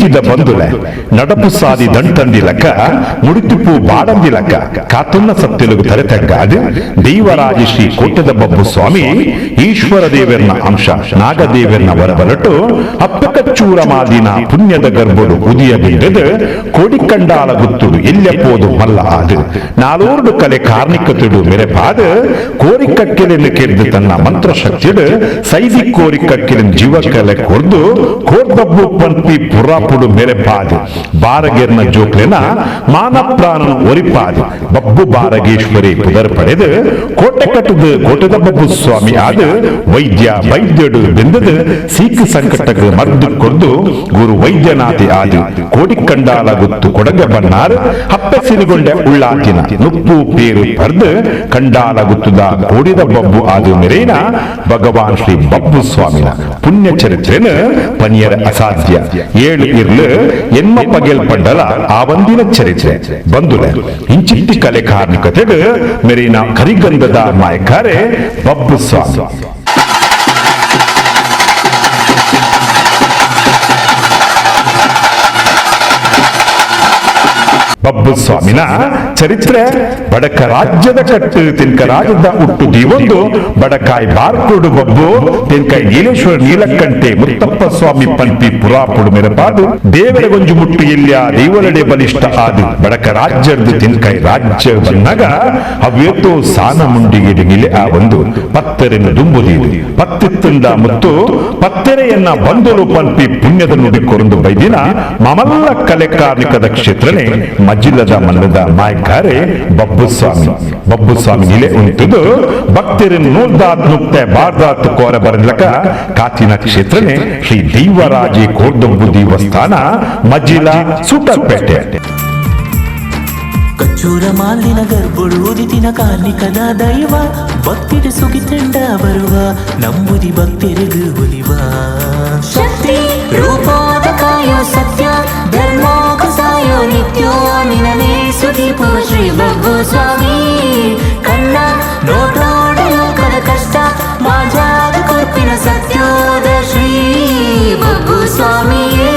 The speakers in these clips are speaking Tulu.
ಪ್ರೀತಿದ ಬಂಧುಲೆ ನಡಪು ಸಾದಿ ದಂಟಂದಿಲಕ ಮುಡಿತುಪು ಬಾಡಂದಿಲಕ ಕಾತುನ್ನ ಸತ್ಯಲುಗು ತರೆತಗ್ಗಾದ ದೈವರಾಜ ಶ್ರೀ ಕೋಟದ ಬಬ್ಬು ಸ್ವಾಮಿ ಈಶ್ವರ ದೇವರ್ನ ಅಂಶ ನಾಗದೇವರ್ನ ವರಬಲಟು ಅಪ್ಪಕಚ್ಚೂರ ಮಾದಿನ ಪುಣ್ಯದ ಗರ್ಭಡು ಉದಿಯ ಬಿಂದದ ಕೋಡಿಕಂಡಾಲ ಗುತ್ತುಡು ಎಲ್ಲೆಪ್ಪೋದು ಮಲ್ಲ ಆದು ನಾಲೂರ್ಡು ಕಲೆ ಕಾರ್ಣಿಕತುಡು ಮೆರೆಪಾದ ಕೋರಿಕಕ್ಕೆಲೆನ್ನು ಕೆರೆದು ತನ್ನ ಮಂತ್ರಶಕ್ತಿಡು ಸೈದಿ ಕೋರಿಕಕ್ಕೆಲೆನ್ ಜೀವಕಲೆ ಕೊರ್ದು ಕೋರ್ದಬ್ಬು ಪಂಪಿ ಪುರಾಪುಡು ಮೆರೆಪಾದ ಬಾರಗೆರ್ನ ಜೋಕ್ಲೆನ ಮಾನ ಪ್ರಾಣನ ಒರಿಪಾದ ಬಬ್ಬು ಬಾರಗೇಶ್ವರಿ ಪುದರ್ ಪಡೆದು ಕೋಟೆ ಕಟ್ಟದು ಕೋಟೆದ ಬಬ್ಬು ಸ್ವಾಮಿ ಆದ ವೈದ್ಯ ವೈದ್ಯಡು ಬೆಂದದು ಸೀಕು ಸಂಕಟಕ್ಕೆ ಮದ್ದು ಕೊರ್ದು ಗುರು ವೈದ್ಯನಾಥಿ ಆದ ಕೋಡಿಕಂಡಾಲ ಗುತ್ತು ಕೊಡಗ ಬನ್ನಾರ್ ಹಪ್ಪೆ ಸಿರಿಗೊಂಡೆ ಉಳ್ಳಾತಿನ ನುಪ್ಪು ಪೇರು ಪರ್ದು ಕಂಡಾಲ ಗುತ್ತುದ ಕೋಡಿದ ಬಬ್ಬು ಆದ ಮೆರೇನ ಭಗವಾನ್ ಶ್ರೀ ಬಬ್ಬು ಸ್ವಾಮಿನ ಪುಣ್ಯ ಚರಿತ್ರೆನ ಪನಿಯರ ಅಸಾಧ್ಯ ಏಳು ಇರ್ಲು ಎನ್ಮ ಪಗೆಲ್ ಪಂಡಲ ಆ ಒಂದಿನ ಚರಿತ್ರೆ ಬಂದುಲೆ ಇಂಚಿತ್ತಿ ಕಲೆ ಕಾರ್ಣಿಕತೆಡು ಮೆರೀನ ಕರಿಗಂಧದ ಮಾಯಕಾರೆ ಬಬ್ಬು ಸ್ವಾಮಿ. ಬಬ್ಬು ಸ್ವಾಮಿನ ಚರಿತ್ರೆ ಬಡಕ ರಾಜ್ಯದ ಕಟ್ಟು ತಿನ್ಕ ರಾಜ್ಯದ ಹುಟ್ಟು ದೀವೊಂದು ಬಡಕಾಯಿ ಬಾರ್ಕೋಡು ಬಬ್ಬು ತಿನ್ಕಾಯಿ ನೀಲೇಶ್ವರ ನೀಲಕ್ಕಂಟೆ ಮುತ್ತಪ್ಪ ಸ್ವಾಮಿ ಪಂಪಿ ಪುರಾಪುಡು ಮೆರಪಾದು ದೇವರ ಗೊಂಜು ಮುಟ್ಟು ಇಲ್ಯ ದೇವರಡೆ ಬಲಿಷ್ಠ ಆದು ಬಡಕ ರಾಜ್ಯದ ತಿನ್ಕಾಯಿ ರಾಜ್ಯ ಬಂದಾಗ ಅವ್ಯತ್ತೋ ಸಾನ ಮುಂಡಿಗೆ ನಿಲೆ ಆ ಒಂದು ಪತ್ತೆರೆಯನ್ನು ದುಂಬುದೀದು ಪತ್ತಿತ್ತುಂಡ ಮತ್ತು ಪತ್ತೆರೆಯನ್ನ ಬಂದೊಲು ಪಂಪಿ ಪುಣ್ಯದ ನುಡಿ ಕೊರಂದು ಬೈದಿನ ಮಮಲ್ಲ ಕಲೆ ಕಾರ್ಮಿಕದ ಕ್ಷೇತ್ರನೇ ಮಜಿಲದ ಮಲ್ಲದ ಮಾಯಕಾರೆ ಬಬ್ಬು ಸ್ವಾಮಿ. ಬಬ್ಬು ಸ್ವಾಮಿ ನಿಲೆ ಉಂಟುದು ಭಕ್ತರನ್ನು ನೂಲ್ದಾತ್ ನುಕ್ತೆ ಬಾರ್ದಾತ್ ಕೋರ ಬರಲಕ ಕಾತಿನ ಕ್ಷೇತ್ರನೇ ಶ್ರೀ ದೈವರಾಜಿ ಕೋರ್ದೊಬ್ಬು ದೇವಸ್ಥಾನ ಮಜಿಲ ಸೂಟರ್ಪೇಟೆ. ಕಚ್ಚೂರ ಮಾಲಿನ ಗರ್ಭುಡು ಉದಿತಿನ ಕಾರ್ಣಿಕದ ದೈವ ಭಕ್ತಿಡು ಸುಗಿತಂಡ ಬರುವ ನಂಬುದಿ ಭಕ್ತರಿಗು ಒಲಿವ ಶಕ್ತಿ ರೂಪೋದ ಕಾಯೋ ಸತ್ಯ ಧರ್ಮೋಕ ಸಾಯೋ ನಿತ್ಯೋ ನಿನನೇ ಸುದೀಪೋ ಶ್ರೀ ಬಬ್ಬು ಸ್ವಾಮಿ ಕಣ್ಣ ನೋಟೋಡ ಲೋಕದ ಕಷ್ಟ ಮಾಜಾದ ಕೊರ್ಪಿನ ಸತ್ಯೋದ ಶ್ರೀ ಬಬ್ಬು ಸ್ವಾಮಿಯೇ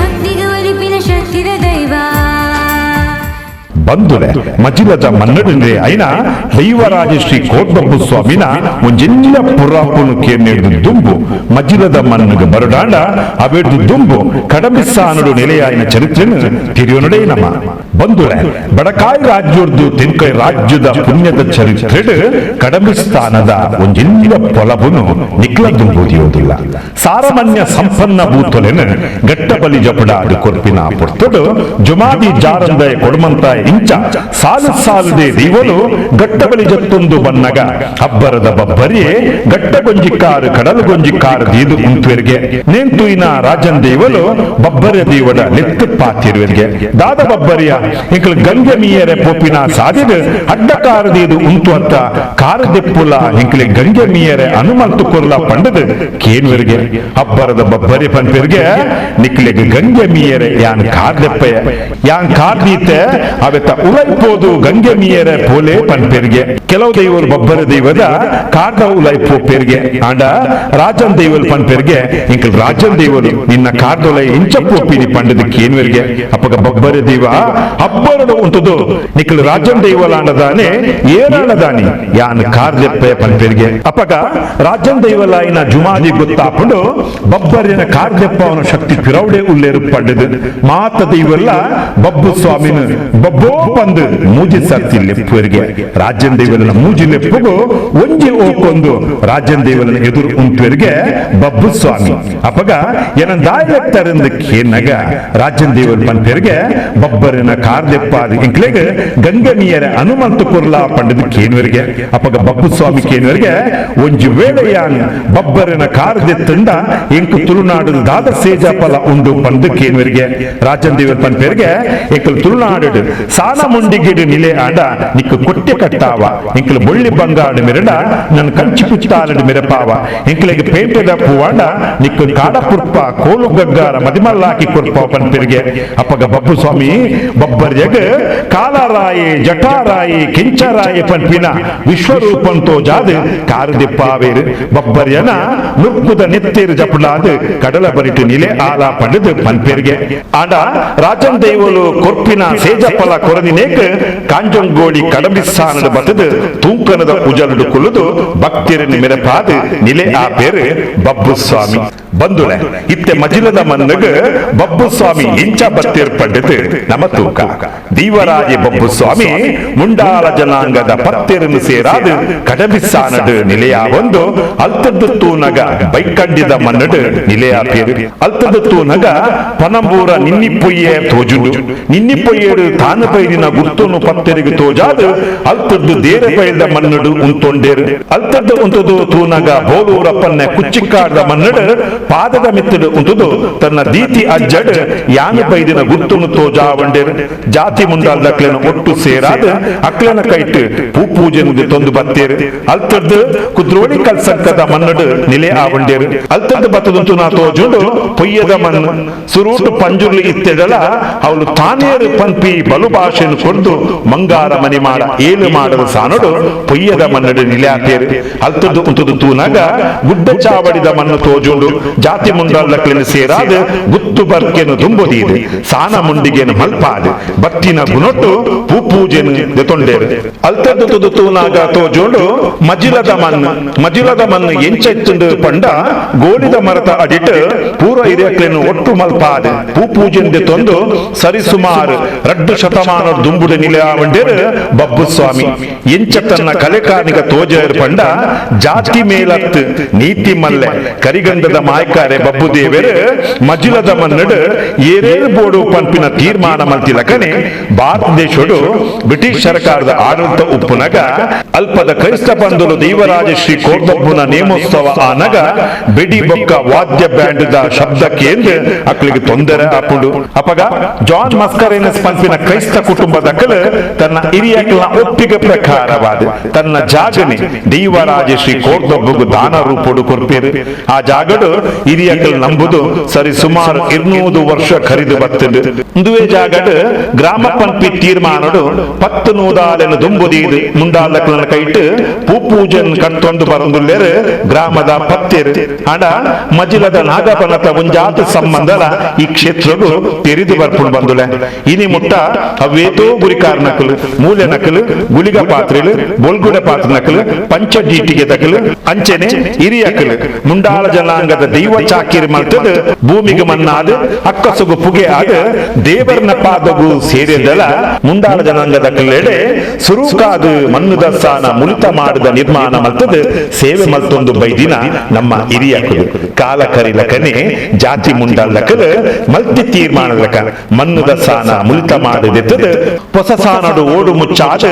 ಭಕ್ತಿಗೆ ಒಲಿಪಿನ ಶಕ್ತಿದ ದೈವ ಬಂದುಲೆ ಮಜಿಲದ ಮನ್ನಡಿಂದ್ರೆ ಐನ ದೈವರಾಜ ಶ್ರೀ ಕೋಟ್ಬಬ್ಬು ಸ್ವಾಮಿನ ಒಂಜೆಲ್ಲ ಪುರಾಪುನು ಕೇರ್ನೆಡ್ದು ದುಂಬು ಮಜಿಲದ ಮನ್ನುಗ ಬರುಡಾಂಡ ಅವೆಡ್ದು ದುಂಬು ಕಡಮಿಸ್ಸಾನುಡು ನೆಲೆಯಾಯಿನ ಚರಿತ್ರೆನು ತಿರಿಯೋನುಡೇ ನಮ. ಬಂದುಲೆ ಬಡಕಾಯಿ ರಾಜ್ಯರ್ದು ತೆನ್ಕೈ ರಾಜ್ಯದ ಪುಣ್ಯದ ಚರಿತ್ರೆಡು ಕಡಮಿಸ್ತಾನದ ಒಂಜೆಲ್ಲ ಪೊಲಬುನು ನಿಕ್ಲ ದುಂಬುದಿಯೋದಿಲ್ಲ. ಸಾರಮಾನ್ಯ ಸಂಪನ್ನ ಭೂತೊಲೆನು ಗಟ್ಟ ಬಲಿ ಜಪಡಾದು ಕೊರ್ಪಿನ ಪೊರ್ತುಡು ಜುಮಾದಿ ಜಾರಂದಯ ಕೊಡುಮಂತಾಯ ಇಂಚ ಸಾಲು ಸಾಲುದೆ ದೀವಲು ಗಟ್ಟ ಬಲಿ ಜತ್ತೊಂದು ಬನ್ನಗ ಅಬ್ಬರದ ಬಬ್ಬರಿಯೇ ಗಟ್ಟ ಗೊಂಜಿ ಕಾರು ಕಡಲು ಗೊಂಜಿ ಕಾರು ದೀದು ಉಂತುವೆರ್ಗೆ ನೇಂತುಯಿನ ರಾಜನ್ ದೇವಲು ಬಬ್ಬರ ದೇವಡ ಲೆತ್ತು ಪಾತಿರುವೆರ್ಗೆ ದಾದ ಬಬ್ಬರಿಯ ಇಂಕಲ್ ಗಂಗೆ ಮೀಯರೆ ಪೋಪಿನ ಸಾದಿದು ಅಡ್ಡ ಕಾರು ದೀದು ಉಂತು ಅತ್ತ ಕಾರು ದೆಪ್ಪುಲ ಇಂಕಲಿ ಗಂಗೆ ಮೀಯರೆ ಅನುಮಲ್ತು ಕೊರ್ಲ ಪಂಡದು ಕೇನ್ವೆರ್ಗೆ ಅಬ್ಬರದ ಬಬ್ಬರಿ ಪನ್ಪೆರ್ಗೆ ನಿಕ್ಲೆಗ್ ಗಂಗೆ ಮೀಯರೆ ಯಾನ್ ಕಾರ್ ದೆಪ್ಪಯ ಯಾನ್ ಕಾರ್ ದೀತೆ ಅವೆತ ಉಲೈಪೋದು ಗಂಗೆ ಮೀಯರೆ ಪೋಲೆ ಪನ್ಪೆರ್ಗೆ. ಕೆಲವು ದೈವರು ಬಬ್ಬರ ದೈವದ ಕಾರ್ದ ಉಲೈಪೋ ಪೆರ್ಗೆ ಆಂಡ ರಾಜನ್ ದೈವಲ್ ಪನ್ಪೆರ್ಗೆ ಇಂಕಲ್ ರಾಜನ್ ದೈವರು ನಿನ್ನ ಕಾರ್ದೊಲೈ ಇಂಚ ಪೋಪಿನಿ ಪಂಡದ ಕೇನ್ವೆರ್ಗೆ. ಅಪ್ಪಗ ಬಬ್ಬರ ದೈವ ಅಬ್ಬರಡು ಉಂಟುದು ನಿಕ್ಕಲ್ ರಾಜನ್ ದೈವಲಾಂಡದಾನೆ ಏರಾಳದಾನಿ ಯಾನ್ ಕಾರ್ದೆಪ್ಪೆ ಪನ್ಪೆರ್ಗೆ. ಅಪ್ಪಗ ರಾಜನ್ ದೈವಲಾಯಿನ ಜುಮಾದಿ ಗೊತ್ತಾಪುಂಡು ಬಬ್ಬರಿನ ಕಾರ್ದೆಪ್ಪವನ ಶಕ್ತಿ ಪಿರೌಡೆ ಉಲ್ಲೇರು ಪಂಡದು ಮಾತ ದೈವಲ್ಲ ಬಬ್ಬು ಸ್ವಾಮಿನ ಬಬ್ಬೋ ಪಂದು ಮೂಜಿ ಸರ್ತಿ ಲೆಪ್ಪುವರಿಗೆ ರಾಜನ್ ದೈವಲನ ಮೂಜಿ ಲೆಪ್ಪುಗು ಒಂಜಿ ಓಕೊಂದು ರಾಜನ್ ದೈವಲನ ಎದುರು ಉಂಟುವರಿಗೆ ಬಬ್ಬು ಸ್ವಾಮಿ. ಅಪ್ಪಗ ಏನಂದಾಯಲೆತ್ತರೆಂದು ಕೇನಗ ರಾಜನ್ ದೇವಲ್ ಪನ್ಪೆರ್ಗೆ ಬಬ್ಬರಿನ ಕಾರ್ದೆಪ್ಪಾದ ಇಂಕ್ಲೆಗ್ ಗಂಗಮೀಯರ ಹನುಮಂತ ಕುರ್ಲಾ ಪಂಡದು ಕೇನುವರಿಗೆ. ಅಪ್ಪಗ ಬಬ್ಬು ಸ್ವಾಮಿ ಕೇನುವರಿಗೆ ಒಂಜಿ ವೇಳೆಯಾನ್ ಬಬ್ಬರಿನ ಕಾರ್ದೆತ್ತಂಡ ಎಂಕು ತುಳುನಾಡು ದಾದ ಸೇಜಾಪಲ ಉಂಡು ಪಂದು ಕೇನುವರಿಗೆ. ರಾಜನ್ ದೇವಲ್ ಪನ್ಪೆರ್ಗೆ ಎಂಕಲ್ ತುಳುನಾಡು ಸಾನ ಮುಂಡಿಗಿಡು ನಿಲೆ ಆಂಡ ನಿಕ್ಕು ಕೊಟ್ಟೆ ಕಟ್ಟಾವ ಎಂಕಲ್ ಬೊಳ್ಳಿ ಬಂಗಾಡು ಮೆರಡ ನನ್ನ ಕಂಚಿ ಪುಚ್ಚಾಲಡು ಮೆರಪಾವ ಎಂಕಲಿಗೆ ಪೇಂಟೆದ ಪೂವಾಂಡ ನಿಕ್ಕು ಕಾಡ ಪುರ್ಪ ಕೋಲು ಗಗ್ಗಾರ ಮದಿಮಲ್ಲಾಕಿ ಕೊರ್ಪ ಪನ್ಪೆರ್ಗೆ. ಅಪ್ಪಗ ಬಬ್ಬು ಸ್ವಾಮಿ ಬಬ್ಬು ಬಬ್ಬರ್ಯಗ್ ಕಾಲರಾಯಿ ಜಟಾರಾಯಿ ಕಿಂಚರಾಯಿ ಪನ್ಪಿನ ವಿಶ್ವರೂಪಂ ತೋಜಾದ್ ಕಾರುದಿಪ್ಪಾವೇರು ಬಬ್ಬರ್ಯನ ನುರ್ಕುದ ನೆತ್ತೇರು ಜಪುಡಾದ್ ಕಡಲ ಬರಿಟು ನಿಲೆ ಆಲ ಪಂಡದು ಪನ್ಪೇರ್ಗೆ ಆಂಡ ರಾಜನ್ ದೈವಲು ಕೊರ್ಪಿನ ಸೇಜಪ್ಪಲ ಕೊರದಿನೇಕ್ ಕಾಂಜಂಗೋಳಿ ಕಡಂಬಿಸ್ಸಾನದ ಬತ್ತದು ತೂಂಕನದ ಉಜಲುಡು ಕುಲ್ಲುದು ಭಕ್ತಿರನ್ನು ಮೆರಪಾದ್ ನಿಲೆ ಆ ಪೇರು ಬಬ್ಬು ಸ್ವಾಮಿ ಬಂದುಲೆ ಇತ್ತೆ ಮಜಿಲದ ಮನ್ನಗ ಬಬ್ಬು ಸ್ವಾಮಿ ಇಂಚ ಬತ್ತೇರ್ ಪಂಡದು ನಮ ತೂಕ ದೀವರಾಜೆ ಬಬ್ಬು ಸ್ವಾಮಿ ಮುಂಡಾಲ ಜನಾಂಗದ ಪತ್ತೆರನ್ನು ಸೇರಾದು ಕಡಬಿಸಾನಡು ನಿಲೆಯ ಒಂದು ಅಲ್ತದ್ದು ತೂನಗ ಬೈಕಂಡಿದ ಮನ್ನಡು ನಿಲೆಯ ಪೇರು ಅಲ್ತದ್ದು ತೂನಗ ಪನಂಬೂರ ನಿನ್ನಿಪ್ಪೊಯ್ಯೆ ತೋಜುಂಡು ನಿನ್ನಿಪ್ಪೊಯ್ಯೇಡು ತಾನು ಪೈರಿನ ಗುರ್ತನು ಪತ್ತೆರಿಗೆ ತೋಜಾದು ಅಲ್ತದ್ದು ದೇರೆ ಪೈಲ್ದ ಮನ್ನಡು ಉಂತೊಂಡೇರು ಅಲ್ತದ್ದು ಉಂತುದು ತೂನಗ ಬೋಲೂರಪ್ಪನ್ನೆ ಕುಚ್ಚಿಕ್ಕಾಡ್ದ ಮನ್ನಡು ಪಾದದ ಮಿತ್ತಡು ಉಂತುದು ತನ್ನ ದೀತಿ ಅಜ್ಜಡ್ ಯಾನು ಪೈದಿನ ಗುರ್ತನು ತೋಜಾವಂಡೇರು ಜಾತಿ ಮುಂಡಾಲ್ದ ಅಕ್ಲೆನ ಒಟ್ಟು ಸೇರಾದ ಅಕ್ಲೆನ ಕೈಟ್ ಪೂ ಪೂಜೆ ತೊಂದು ಬತ್ತೇರು ಅಲ್ತದ್ದು ಕುದ್ರೋಳಿ ಕಲ್ಸಂಕದ ಮನ್ನಡು ನಿಲೆ ಆವಂಡೇರು ಅಲ್ತದ್ದು ಬತ್ತದಂತು ನಾ ತೋಜುಂಡು ಪೊಯ್ಯದ ಮಣ್ಣು ಸುರೂಟು ಪಂಜುರ್ಲಿ ಇತ್ತೆಡಲ ಅವಳು ತಾನೇರು ಪಂಪಿ ಬಲು ಭಾಷೆಯನ್ನು ಕೊಡ್ದು ಮಂಗಾರ ಮನಿ ಮಾಡ ಏಳು ಮಾಡದ ಸಾನಡು ಪೊಯ್ಯದ ಮನ್ನಡು ನಿಲೆ ಆತೇರು ಅಲ್ತದ್ದು ಉಂತುದು ತೂನಗ ಗುಡ್ಡ ಚಾವಡಿದ ಮಣ್ಣು ತೋಜುಂಡು ಜಾತಿ ಮುಂಡಾಲ್ದಕ್ಲೆನ ಸೇರಾದ ಗುತ್ತು ಬರ್ಕೆನು ದುಂಬುದೀದು ಸಾನ ಮುಂಡಿಗೆನು ಮಲ್ಪಾದು ಬತ್ತಿನ ಗುಣೊಟ್ಟು ಪೂ ಪೂಜೆನು ದೆತೊಂಡೇರು ಅಲ್ತದ್ದು ತುದು ತೂನಾಗ ತೋಜೋಡು ಮಜಿಲದ ಮಣ್ಣು ಮಜಿಲದ ಮಣ್ಣು ಎಂಚೆತ್ತುಂಡು ಪಂಡ ಗೋಳಿದ ಮರತ ಅಡಿಟ್ ಪೂರ್ವ ಹಿರಿಯಕ್ಲೆನು ಒಟ್ಟು ಮಲ್ಪಾದು ಪೂ ಪೂಜೆನ್ ದೆತೊಂದು ಸರಿಸುಮಾರು ರಡ್ಡು ಶತಮಾನ ದುಂಬುಡು ನಿಲೆಯಾವಂಡೇರು ಬಬ್ಬು ಸ್ವಾಮಿ ಎಂಚ ತನ್ನ ಕಲೆಕಾರ್ನಿಕ ತೋಜೇರು ಪಂಡ ಜಾತಿ ಮೇಲತ್ತು ನೀತಿ ಮಲ್ಲೆ ಕರಿಗಂಧದ ಮಾಯ್ಕಾರೆ ಬಬ್ಬು ದೇವರು ಮಜಿಲದ ಮನ್ನಡು ಏರೇರು ಬೋಡು ಪಂಪಿನ ತೀರ್ಮಾನ ಮಲ್ತಿಲಕನೆ ಭಾರತ ದೇಶಡು ಬ್ರಿಟಿಷ್ ಸರ್ಕಾರದ ಆಡಳಿತ ಉಪ್ಪುನಗ ಅಲ್ಪದ ಕ್ರೈಸ್ತ ಬಂಧುಲು ದೇವರಾಜ ಶ್ರೀ ಕೋರ್ದಬ್ಬುನ ನೇಮೋತ್ಸವ ಆನಗ ಬಿಡಿ ಬೊಕ್ಕ ವಾದ್ಯ ಬ್ಯಾಂಡ್ the ಶಬ್ದ ಕೇಂದ್ರ ಅಕ್ಲಿಗೆ ತೊಂದರೆ ಆಪುಂಡು. ಅಪಗ ಜಾನ್ ಮಸ್ಕರೇನಸ್ ಪಂಪಿನ ಕ್ರೈಸ್ತ ಕುಟುಂಬದಕ್ಕಲು ತನ್ನ ಹಿರಿಯಕ್ಲ ಒಪ್ಪಿಗೆ ಪ್ರಕಾರವಾದ ತನ್ನ ಜಾಗನೆ ದೇವರಾಜ ಶ್ರೀ ಕೋರ್ದಬ್ಬುಗು ದಾನ ರೂಪುಡು ಕೊರ್ಪೇರು. ಆ ಜಾಗಡು ಹಿರಿಯಕ್ಲು ನಂಬುದು ಸರಿ ಸುಮಾರು 200 ವರ್ಷ ಖರೀದು ಬತ್ತುಂಡು. ಇಂದುವೆ ಜಾಗಡು ಗ್ರಾಮ ಪಂಪಿ ತೀರ್ಮಾನಡು 10 ನೂದಾಲೆನು ದುಂಬುದೀದು ಮುಂಡಾಲಕ್ಲನ ಕೈಟ್ ಪೂ ಪೂಜನ್ ಕಟ್ಟೊಂದು ಬರಂದುಲ್ಲೇರು ಗ್ರಾಮದ ಪತ್ತೇರು. ಆಂಡ ಮಜಿಲದ ನಾಗಪನತ ಒಂಜಾತ ಸಂಬಂಧಲ ಈ ಕ್ಷೇತ್ರಡು ತೆರಿದು ಬರ್ಪುಂಡು ಬಂದುಲೆ. ಇನಿ ಮುಟ್ಟ ಅವೇತೋ ಗುರಿಕಾರ ನಕಲು, ಮೂಲೆ ನಕಲು, ಗುಳಿಗ ಪಾತ್ರೆಲು, ಬೊಲ್ಗುಡ ಪಾತ್ರ ನಕಲು, ಪಂಚ ಡೀಟಿಗೆ ತಕಲು, ಅಂಚೆನೆ ಹಿರಿಯಕಲು ಮುಂಡಾಲ ಜನಾಂಗದ ದೈವ ಚಾಕಿರಿ ಮಲ್ತದ ಭೂಮಿಗೆ ಮನ್ನಾದ ಅಕ್ಕಸುಗು ಪುಗೆ ಆದ ದೇವರನ ಪಾದಗು ಸೇರಿದಲ ಮುಂಡಾಲ ಜನಾಂಗದ ಕಲ್ಲೆಡೆ ಸುರುಕಾದು ಮಣ್ಣುದ ಸಾನ ಮುಳಿತ ಮಾಡದ ನಿರ್ಮಾಣ ಮಲ್ತದ ಸೇವೆ ಮಲ್ತೊಂದು ಬೈದಿನ ನಮ್ಮ ಹಿರಿಯಕಲು. ಕಾಲ ಕರಿಲಕನೆ ಜಾತಿ ಮುಂಡಾಲಕಲು ಮಲ್ತಿ ತೀರ್ಮಾನಲಕ ಮಣ್ಣುದ ಸಾನ ಮುಳಿತ ಮಾಡದೆತ್ತದ ಹೊಸ ಸಾನಡು ಓಡು ಮುಚ್ಚಾದ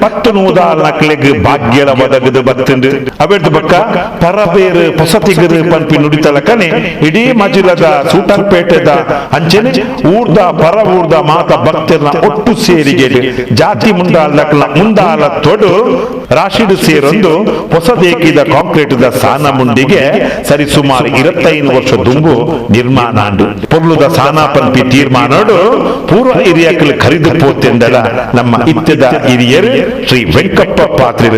10 ನೂದಾಲ್ ನಕ್ಲೆಗ್ ಭಾಗ್ಯಲ ಒದಗದು ಬತ್ತುಂಡು. ಅವೆಡ್ದು ಬಕ್ಕ ಪರಬೇರು ಪೊಸತಿಗರು ಪಂಪಿ ನುಡಿತಲಕನೆ ಇಡೀ ಮಜಿಲದ ಸೂಟರ್ಪೇಟೆದ ಅಂಚೆನೆ ಊರ್ದ ಪರ ಊರ್ದ ಮಾತ ಭಕ್ತರ್ನ ಒಟ್ಟು ಸೇರಿಗೆ ಜಾತಿ ಮುಂಡಾಲಕ್ಲ ಮುಂದಾಲ ತೊಡು ರಾಶಿಡು ಸೇರೊಂದು ಹೊಸದೇಕಿದ ಕಾಂಕ್ರೀಟ್ the ಸಾನ ಮುಂಡಿಗೆ ಸರಿ ಸುಮಾರು 25 ವರ್ಷ ದುಂಬು ನಿರ್ಮಾಣ ಅಂಡು. ಪೊರ್ಲುದ ಸಾನ ಪಂಪಿ ತೀರ್ಮಾನಡು ಪೂರ್ವ ಹಿರಿಯಕಲು ಖರೀದು ಪೋತೆಂದಲ ನಮ್ಮ ಇತ್ಯದ ಹಿರಿಯರು ಶ್ರೀ ವೆಂಕಪ್ಪ ಪಾತ್ರೆ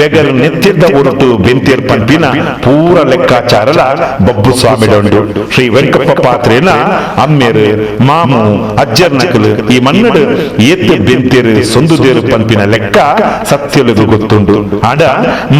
ಬೆಗರ್ ನೆತ್ತಿದ್ದ ಹೊರಟು ಬೆಂತೇರ್ ಪಂಪಿನ ಪೂರ ಲೆಕ್ಕಾಚಾರಲ ಬಬ್ಬು ಸ್ವಾಮಿಡೊಂಡು. ಶ್ರೀ ವೆಂಕಪ್ಪ ಪಾತ್ರೆನ ಅಮ್ಮೇರು ಮಾಮು ಅಜ್ಜರ್ ನಕಲು ಈ ಮನ್ನಡು ಏತ್ ಬೆಂತೇರು ಸೊಂದುದೇರು ಪಂಪಿನ ಲೆಕ್ಕ ಸತ್ಯಲುಗು ಗೊತ್ತುಂಡು. ಆಡ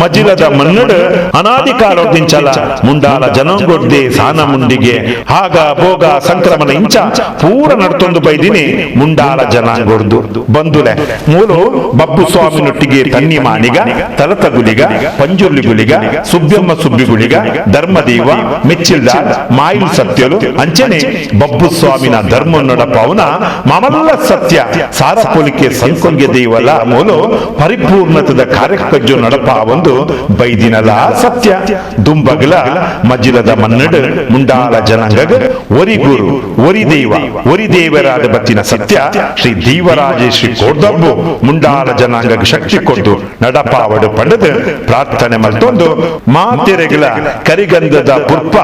ಮಜಿಲದ ಮನ್ನಡು ಅನಾದಿ ಕಾಲೊಡ್ದಿಂಚಲ ಮುಂಡಾಲ ಜನಂಗೊಡ್ದೆ ಸಾನ ಮುಂಡಿಗೆ ಆಗ ಭೋಗ ಸಂಕ್ರಮಣ ಇಂಚ ಪೂರ ನಡ್ತೊಂದು ಬೈದಿನಿ ಮುಂಡಾಲ ಜನಾಂಗೊಡ್ದು ಬಂದುಲೆ. ಮೂಲು ಬಬ್ಬು ಸ್ವಾಮಿನೊಟ್ಟಿಗೆ ತನ್ನಿ ಮಾಣಿಗ, ತಲತಗುಲಿಗ, ಪಂಜುರ್ಲಿ ಗುಲಿಗ, ಸುಬ್ಯಮ್ಮ ಸುಬ್ಬಿಗುಳಿಗ, ಧರ್ಮದೇವ, ಮೆಚ್ಚಿಲ್ದ ಮಾಯಿಲ್ ಸತ್ಯಲು ಅಂಚನೆ ಬಬ್ಬು ಸ್ವಾಮಿನ ಧರ್ಮ ನಡಪವನ ಮಾಮಲ್ಲ ಸತ್ಯ ಸಾರಪೊಲಿಕೆ ಸಂಕೊಲ್ಗೆ ದೇವಲ ಮೂಲು ಪರಿಪೂರ್ಣ ಉನ್ನತದ ಕಾರ್ಯಕಜ್ಜು ನಡಪಾವೊಂದು ಬೈದಿನಲ ಸತ್ಯ. ದುಂಬಗಲ ಮಜಿಲದ ಮನ್ನಡ್ ಮುಂಡಾಲ ಜನಾಂಗಗ್ ಒರಿ ಗುರು, ಒರಿ ದೈವ, ಒರಿ ದೇವರಾದ ಬತ್ತಿನ ಸತ್ಯ ಶ್ರೀ ದೀವರಾಜ ಶ್ರೀ ಕೋರ್ದಬ್ಬು ಮುಂಡಾಲ ಜನಾಂಗಗ್ ಶಕ್ತಿ ಕೊಟ್ಟು ನಡಪಾವಡು ಪಂಡದು ಪ್ರಾರ್ಥನೆ ಮಲ್ತೊಂದು ಮಾತೆರೆಗಳ ಕರಿಗಂಧದ ಪುರ್ಪ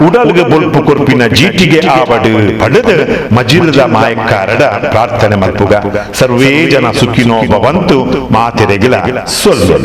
ಉಡಲ್ಗ ಬೊಲ್ಪು ಕೊರ್ಪಿನ ಜೀಟಿಗೆ ಆವಡು ಪಂಡದು ಮಜಿಲದ ಮಾಯಕಾರಡ ಪ್ರಾರ್ಥನೆ ಮಲ್ಪುಗ. ಸರ್ವೇ ಜನ ಸುಖಿನೋ ಭವಂತು. ಮಾತೆರೆಗಳ ಸೊಲ್ಲು.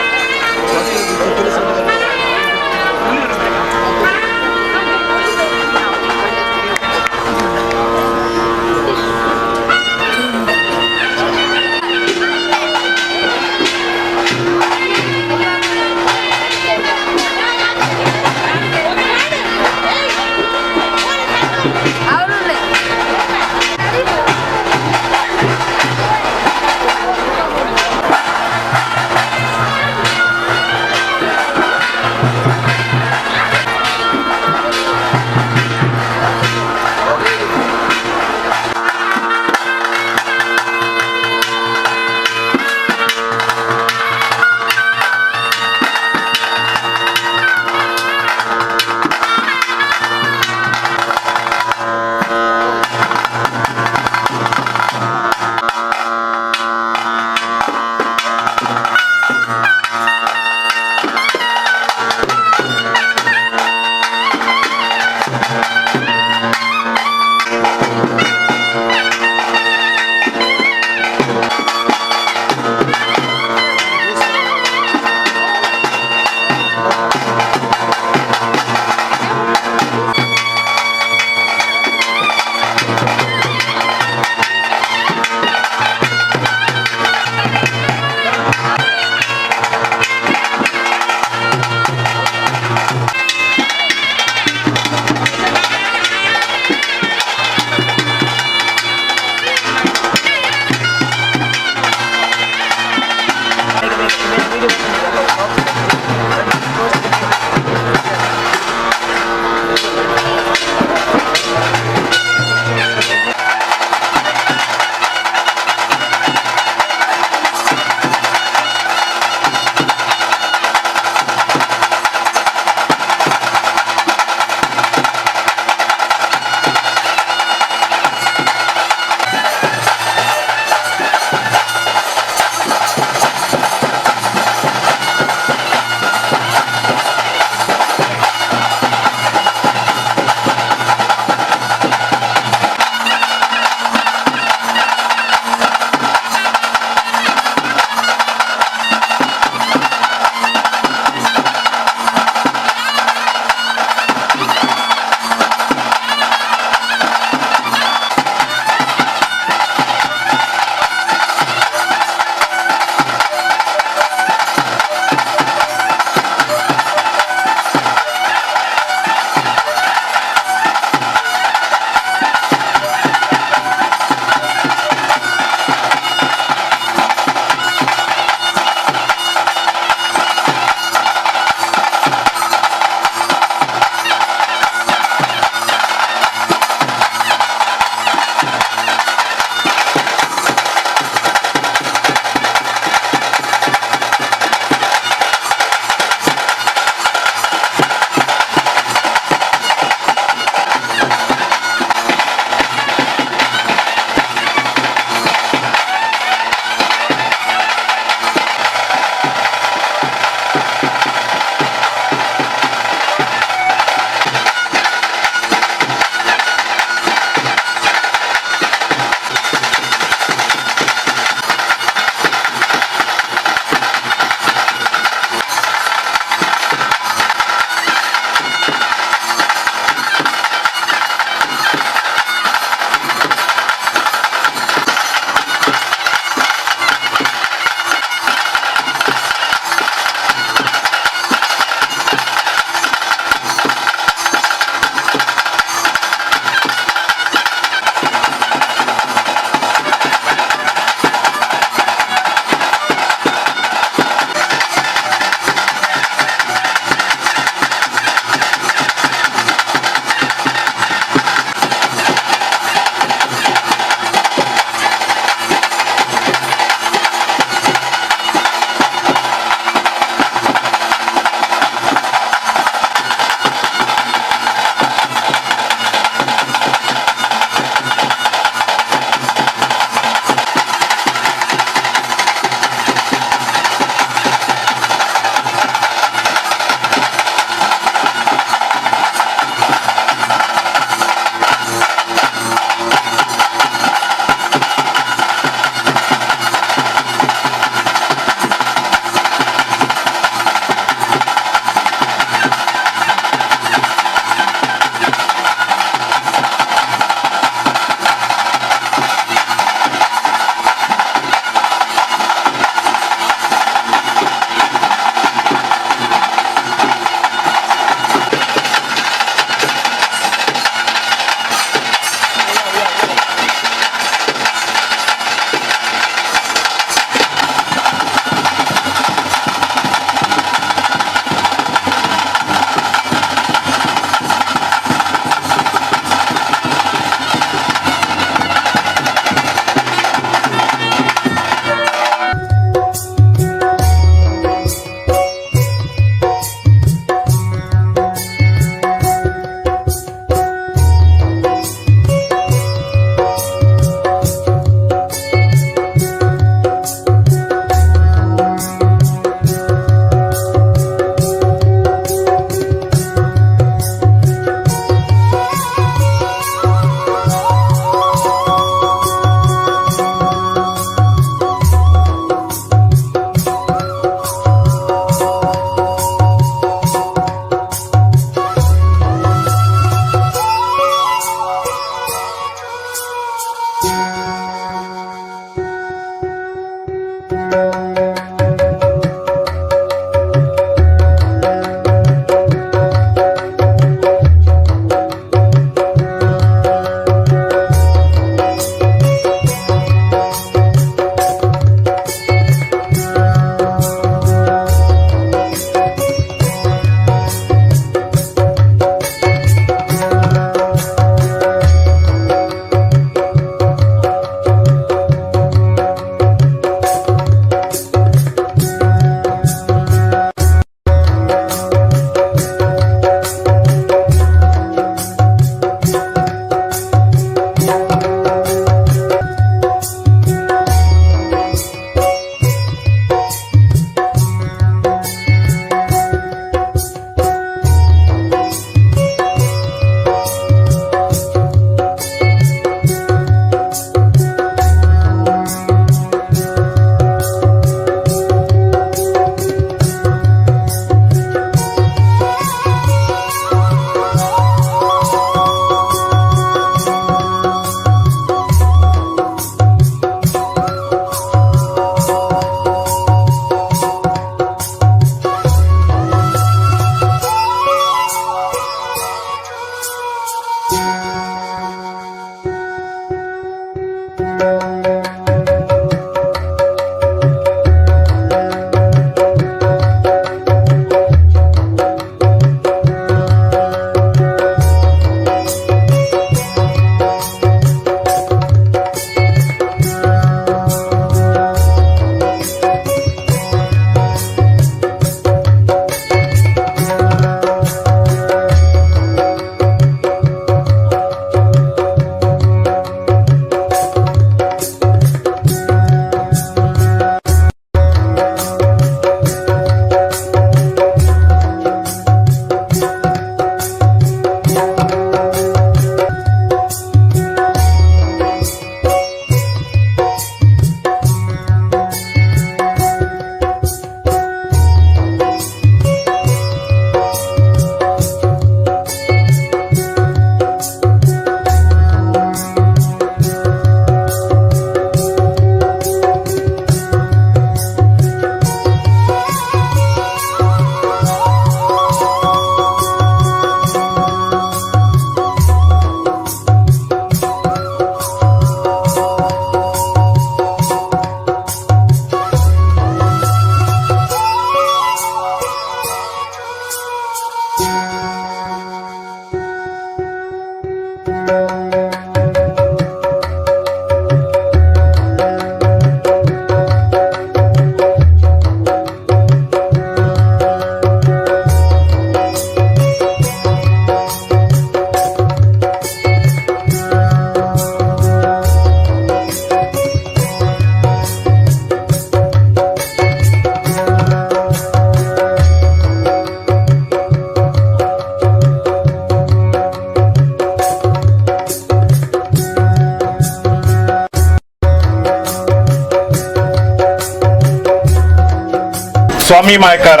ಸ್ವಾಮಿ ಮಾಯಕಾರ,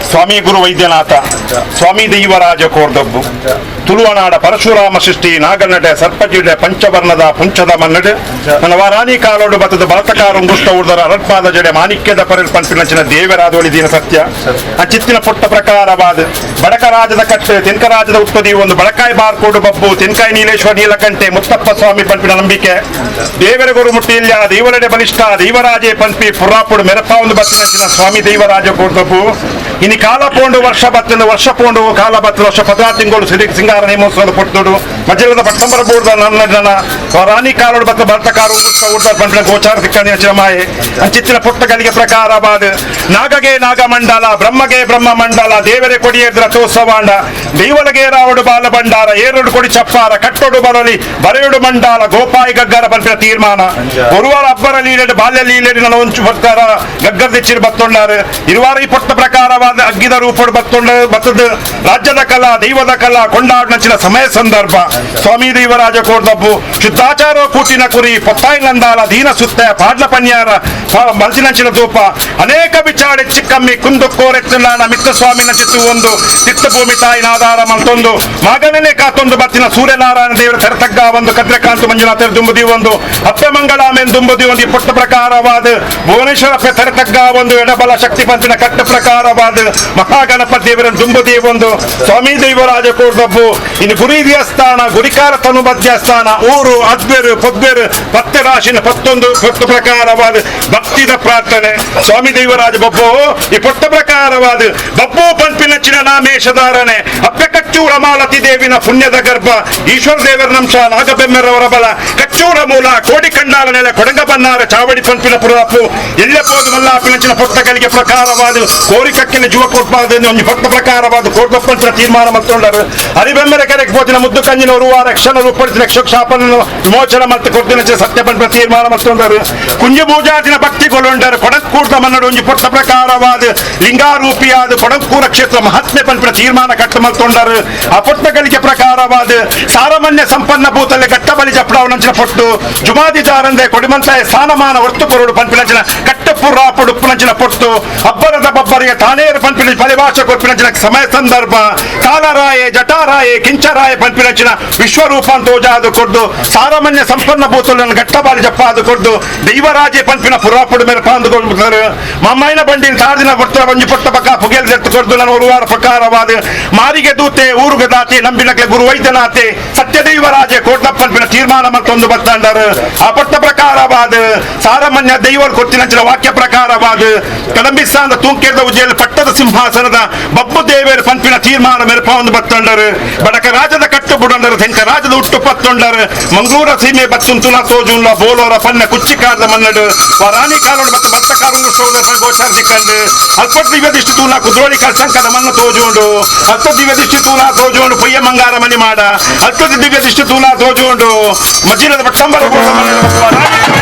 ಸ್ವಾಮಿ ಗುರು ವೈದ್ಯನಾಥ, ಸ್ವಾಮಿ ದೈವರಾಜ ಕೋರ್ದಬ್ಬು, ತುಳುವನಾಡ ಪರಶುರಾಮ ಸೃಷ್ಟಿ ನಾಗನಡೆ ಸರ್ಪಜಿಡೆ ಪಂಚವರ್ಣದ ಪುಂಚದ ಮನ್ನಡೆ ನನ್ನ ಕಾಲೋಡು ಬತ್ತದ ಬಲತಕಾರ ಉಂಗುಷ್ಟ ಉರ್ದರ ಅರಟ್ಪಾದ ಜಡೆ ಮಾಣಿಕ್ಯದ ಪರಲ್ ಪಂಪಿನಂಚಿನ ದೇವರಾದೋಳಿ ದೀನ ಸತ್ಯ ಅಚಿತ್ತಿನ ಪುಟ್ಟ ಪ್ರಕಾರವಾದ ಬಡಕರಾಜದ ಕಟ್ಟೆ ತೆನ್ಕರಾಜದ ಉತ್ಪದಿ ಒಂದು ಬಡಕಾಯಿ ಬಾರ್ಕೋಡು ಬಬ್ಬು ತೆನ್ಕಾಯಿ ನೀಲೇಶ್ವರ ನೀಲಕಂಠೆ ಮುತ್ತಪ್ಪ ಸ್ವಾಮಿ ಪಂಪಿನ ನಂಬಿಕೆ ದೇವರ ಗುರು ಮುಟ್ಟಿಲ್ಲ ದೇವರಡೆ ಬಲಿಷ್ಠ ದೇವರಾಜೇ ಪಂಪಿ ಪುರಾಪುಡು ಮೆರಪ ಒಂದು ಬತ್ತಿನಂಚಿನ ಸ್ವಾಮಿ ದೇವರಾಜ ಕೋರ್ದಬ್ಬು ಇನಿ ಕಾಲ ಪೋಂಡು ವರ್ಷ ಬತ್ತಿನ ವರ್ಷ ಪೋಂಡು ಕಾಲ ಬತ್ತಿನ ವರ್ಷ 16 ತಿಂಗಳು ಸಿರಿ ಸಿಂಗಾರ ನೇಮೋತ್ಸವದ ಪೊಟ್ಟುಡು ಮಜ್ಜಲದ ಪಟ್ಟಂಬರ ಬೂರ್ದ ನನ್ನ ಜನ ರಾಣಿ ಕಾಲೋಡು ಬತ್ತ ಭರ್ತಕಾರು ಊರ್ದ ಪಂಪಿನ ಗೋಚಾರ ಸಿಕ್ಕಂದಿನ ಮಾಯೆ ಅಂಚಿತ್ತಿನ ಪುಟ್ಟಗಳಿಗೆ ಪ್ರಕಾರವಾದ ನಾಗಗೆ ನಾಗಮಂಡಲ ಬ್ರಹ್ಮಗೆ ಬ್ರಹ್ಮ ಮಂಡಲ ದೇವರೇ ಕೊಡಿಯೇದ್ರ ತೋಸವಾಂಡ ದೇವಲಗೆ ರಾವಡು ಬಾಲ ಭಂಡಾರ ಏರಡು ಕೊಡಿ ಚಪ್ಪಾರ ಕಟ್ಟೋಡು ಬರಲಿ ಬರೆಯುಡು ಮಂಡಲ ಗೋಪಾಯಿ ಗಗ್ಗರ ಪಂಪಿನ ತೀರ್ಮಾನ ಗುರುವಾರ ಅಬ್ಬರ ಲೀಲೆಡು ಬಾಲ್ಯ ಲೀಲೆಡು ನನ್ನ ಒಂಚು ಭಕ್ತರ ಗಗ್ಗರ ದೆಚ್ಚಿರು ಬತ್ತೊಂಡಾರು ಇರುವಾರ ಈ ಪೊಟ್ಟ ಪ್ರಕಾರವಾದ ಅಗ್ಗಿದ ರೂಪಡು ಬತ್ತೊಂಡ ಬತ್ತದ ರಾಜ್ಯದ ಕಲಾ ದೈವದ ಕಲಾ ಕೊಂಡಾಡಿನ ಸಮಯ ಸಂದರ್ಭ ಸ್ವಾಮಿ ದೇವರಾಜ ಕೋರ್ದಬ್ಬು ಶುದ್ಧಾಚಾರ ಕೂಟಿನ ಕುರಿ ಪೊತ್ತಾಯಿ ನಂದಾಲ ದೀನ ಸುತ್ತ ಪಾಡ್ಲ ಪನ್ಯಾರ ಮಲ್ಸಿನಂಚಿನ ಧೂಪ ಅನೇಕ ವಿಚಾರ ಚಿಕ್ಕಮ್ಮಿ ಕುಂದು ಕೋರೆತ್ತುಲ್ಲಾನ ಮಿತ್ತ ಸ್ವಾಮಿನ ಚಿತ್ತು ಒಂದು ಚಿತ್ತಭೂಮಿ ತಾಯಿನ ಆಧಾರ ಮಂತೊಂದು ಮಗನನೆ ಕಾತೊಂದು ಬತ್ತಿನ ಸೂರ್ಯನಾರಾಯಣ ದೇವರ ತೆರತಗ್ಗ ಒಂದು ಕದ್ರಕಾಂತು ಮಂಜುನಾಥರ ದುಂಬುದಿ ಒಂದು ಅಪ್ಪೆ ದುಂಬುದಿ ಒಂದು ಈ ಪುಟ್ಟ ಪ್ರಕಾರವಾದ ಭುವನೇಶ್ವರ ತೆರತಗ್ಗ ಒಂದು ಎಡಬಲ ಶಕ್ತಿ ಪಂಚಿನ ಕಟ್ಟ ಪ್ರಕಾರವಾದ ಮಹಾಗಣಪತಿ ದೇವರ ದುಂಬುದಿ ಒಂದು ಸ್ವಾಮಿ ದೇವರಾಜ ಕೋರ್ದಬ್ಬು ಇನ್ನು ಗುರಿ ದೇವಸ್ಥಾನ ಗುರಿಕಾರ ತನುಬ ದೇವಸ್ಥಾನ ಊರು ಅದ್ಬೇರು ಪೊದ್ಬೇರು ಪತ್ತೆ ರಾಶಿನ ಪತ್ತೊಂದು ಪತ್ತು ಪ್ರಕಾರವಾದ ಭಕ್ತಿದ ಪ್ರಾರ್ಥನೆ ಸ್ವಾಮಿ ದೈವರಾಜ ಬಬ್ಬು ಈ ಪೊಟ್ಟ ಪ್ರಕಾರವಾದ ಬಬ್ಬು ಪಂಪಿನಚ್ಚಿನ ನಾಮೇಶಧಾರಣೆ ಅಪ್ಪೆ ಕಚ್ಚೂರ ಮಾಲತಿ ದೇವಿನ ಪುಣ್ಯದ ಗರ್ಭ ಈಶ್ವರ ದೇವರ ನಂಶ ನಾಗಬೆಮ್ಮೆರವರ ಬಲ ಕಚ್ಚೂರ ಮೂಲ ಕೋಡಿ ಕಂಡಾಲ ನೆಲೆ ಕೊಡಂಗ ಬನ್ನಾರ ಚಾವಡಿ ಪಂಪಿನ ಪುರಾಪು ಎಲ್ಲ ಪೋದು ಮಲ್ಲಾಪಿನಂಚಿನ ಪೊಟ್ಟಗಳಿಗೆ ಪ್ರಕಾರವಾದ ಕೋರಿ ಕಕ್ಕಿನ ಜೀವ ಕೊಟ್ಬಾರ್ದು ಒಂದು ಪೊಟ್ಟ ಪ್ರಕಾರವಾದ ಕೋರ್ದಪ್ಪಂಚಿನ ತೀರ್ಮಾನ ಮತ್ತೊಂಡರು ಹರಿಬೆಮ್ಮರ ಕೆರೆಗೆ ಪೋತಿನ ಮುದ್ದು ಕಂಜಿನ ಉರುವಾರ ಕ್ಷಣ ರೂಪಡಿಸಿದ ಕ್ಷಕ್ಷಾಪನ ವಿಮೋಚನ ಮತ್ತು ಕೊಡ್ತಿನ ಸತ್ಯ ಪಂಪಿನ ತೀರ್ಮಾನ ಮತ್ತೊಂಡರು ಕುಂಜ ಪೂಜಾತಿನ ಭಕ್ತಿ ಕೊಲೊಂಡರು ಕೊಡಕ್ಕೂರ್ದ ಮನ್ನಡು ಒಂಜಿ ಪೊಟ್ಟ ಪ್ರಕಾರವಾದ ಲಿಂಗಾರೂಪಿಯಾದ ಕೊಡಕ್ಕೂರ ಕ್ಷೇತ್ರ ಮಹಾತ್ಮೆ ಪಂಪಿನ ತೀರ್ಮಾನ ಕಟ್ಟು ಮಲ್ತೊಂಡರು ಆ ಪೊಟ್ಟಗಳಿಗೆ ಪ್ರಕಾರವಾದ ಸಾರಮಾನ್ಯ ಸಂಪನ್ನ ಭೂತಲೆ ಘಟ್ಟ ಬಲಿ ಜಪ್ಪಡವನಂಚಿನ ಪೊಟ್ಟು ಜುಮಾದಿ ಜಾರಂದೆ ಕೊಡಿಮಂತಾಯ ಸ್ಥಾನಮಾನ ಒರ್ತು ಕೊರಡು ಪಂಪಿನಂಚಿನ ಕಟ್ಟಪುರ ಪುಡುಪ್ಪುನಂಚಿನ ಪೊಟ್ಟು ಅಬ್ಬರದ ಬಬ್ಬರಿಗೆ ತಾನೇರು ಪಂಪಿನ ಪರಿಭಾಷೆ ಕೊರ್ಪಿನಂಚಿನ ಸಮಯ ಸಂದರ್ಭ ಕಾಲರಾಯೆ ಜಟಾರಾಯೆ ಕಿಂಚರಾಯ ಪಂಪಿನಂಚಿನ ವಿಶ್ವರೂಪ ತೋಜಾದು ಕೊಡ್ದು ಸಾರಮಾನ್ಯ ಸಂಪನ್ನ ಭೂತಲನ್ನು ಘಟ್ಟಬಾಲಿ ಜಪ್ಪಾದು ಕೊಡ್ದು ದೈವರಾಜೆ ಪಂಪಿನ ಪುರಾಪುಡು ಮೇಲೆ ಪಾಂದು ಕೊಡ್ತಾರೆ ಮಮ್ಮಾಯಿನ ಬಂಡಿನ ತಾದಿನ ಪೊಟ್ಟ ಒಂಜಿ ಪೊಟ್ಟ ಪಕ್ಕ ಪುಗೆಲ್ ದೆತ್ತು ಕೊಡ್ದು ನಾನು ಒರುವಾರ ಪ್ರಕಾರವಾದ ಮಾರಿಗೆ ದೂತೆ ಊರುಗ ದಾತೆ ನಂಬಿನಕ್ಕೆ ಗುರು ವೈದ್ಯನಾತೆ ಸತ್ಯದೈವರಾಜೆ ಕೋಟಪ್ಪನ್ಪಿನ ತೀರ್ಮಾನ ಮತ್ತೊಂದು ಬತ್ತಂಡರು ಆ ಪಟ್ಟ ಪ್ರಕಾರವಾದ ಸಾರಮಾನ್ಯ ದೈವರು ಕೊಟ್ಟಿನಂಚಿನ ವಾಕ್ಯ ಪ್ರಕಾರವಾದ ಕದಂಬಿಸ್ತಾನದ ತೂಂಕೇರ್ದ ಉಜ್ಜೆಯಲ್ಲಿ ಪಟ್ಟದ ಸಿಂಹಾಸನದ ಬಬ್ಬು ದೇವೇರು ಪಂಪಿನ ತೀರ್ಮಾನ ಮೆರಪ ಒಂದು ಬತ್ತಂಡರು ಬಡಕ ರಾಜದ ಕಟ್ಟು ಬುಡಂಡರು ತೆಂಕ ರಾಜದ ಹುಟ್ಟು ಪತ್ತೊಂಡರು ಮಂಗಳೂರ ಸೀಮೆ ಬತ್ತುಂತುನ ತೋಜುಂಡ ಬೋಲೋರ ಪನ್ನ ಕುಚ್ಚಿಕಾರದ ಮನ್ನಡು ರಾಣಿ ಕಾಲೋಡು ಮತ್ತು ಭತ್ತ ಕಾರುಂಗು ಸೋದರ ಗೋಚಾರ ಸಿಕ್ಕಂಡು ಅಲ್ಪ ದಿವ್ಯ ದಿಷ್ಟಿ ತೂನ ಕುದ್ರೋಳಿ ಕಲ್ಸಂಕದ ಮಣ್ಣು ತೋಜುಂಡು ಅಲ್ಪ ದಿವ್ಯ ದಿಷ್ಟಿ ತೂನ ತೋಜುಂಡು ಪೊಯ್ಯ ಮಂಗಾರ ಮನಿ ಮಾಡ ಅಲ್ಪ ದಿವ್ಯ ದಿಷ್ಟಿ ತೂನ ತೋಜುಂಡು ಮಜ್ಜಿನದ ಬಟ್ಟಂಬರ ಗೋಡ ಮನ್ನಡು ರಾಣಿ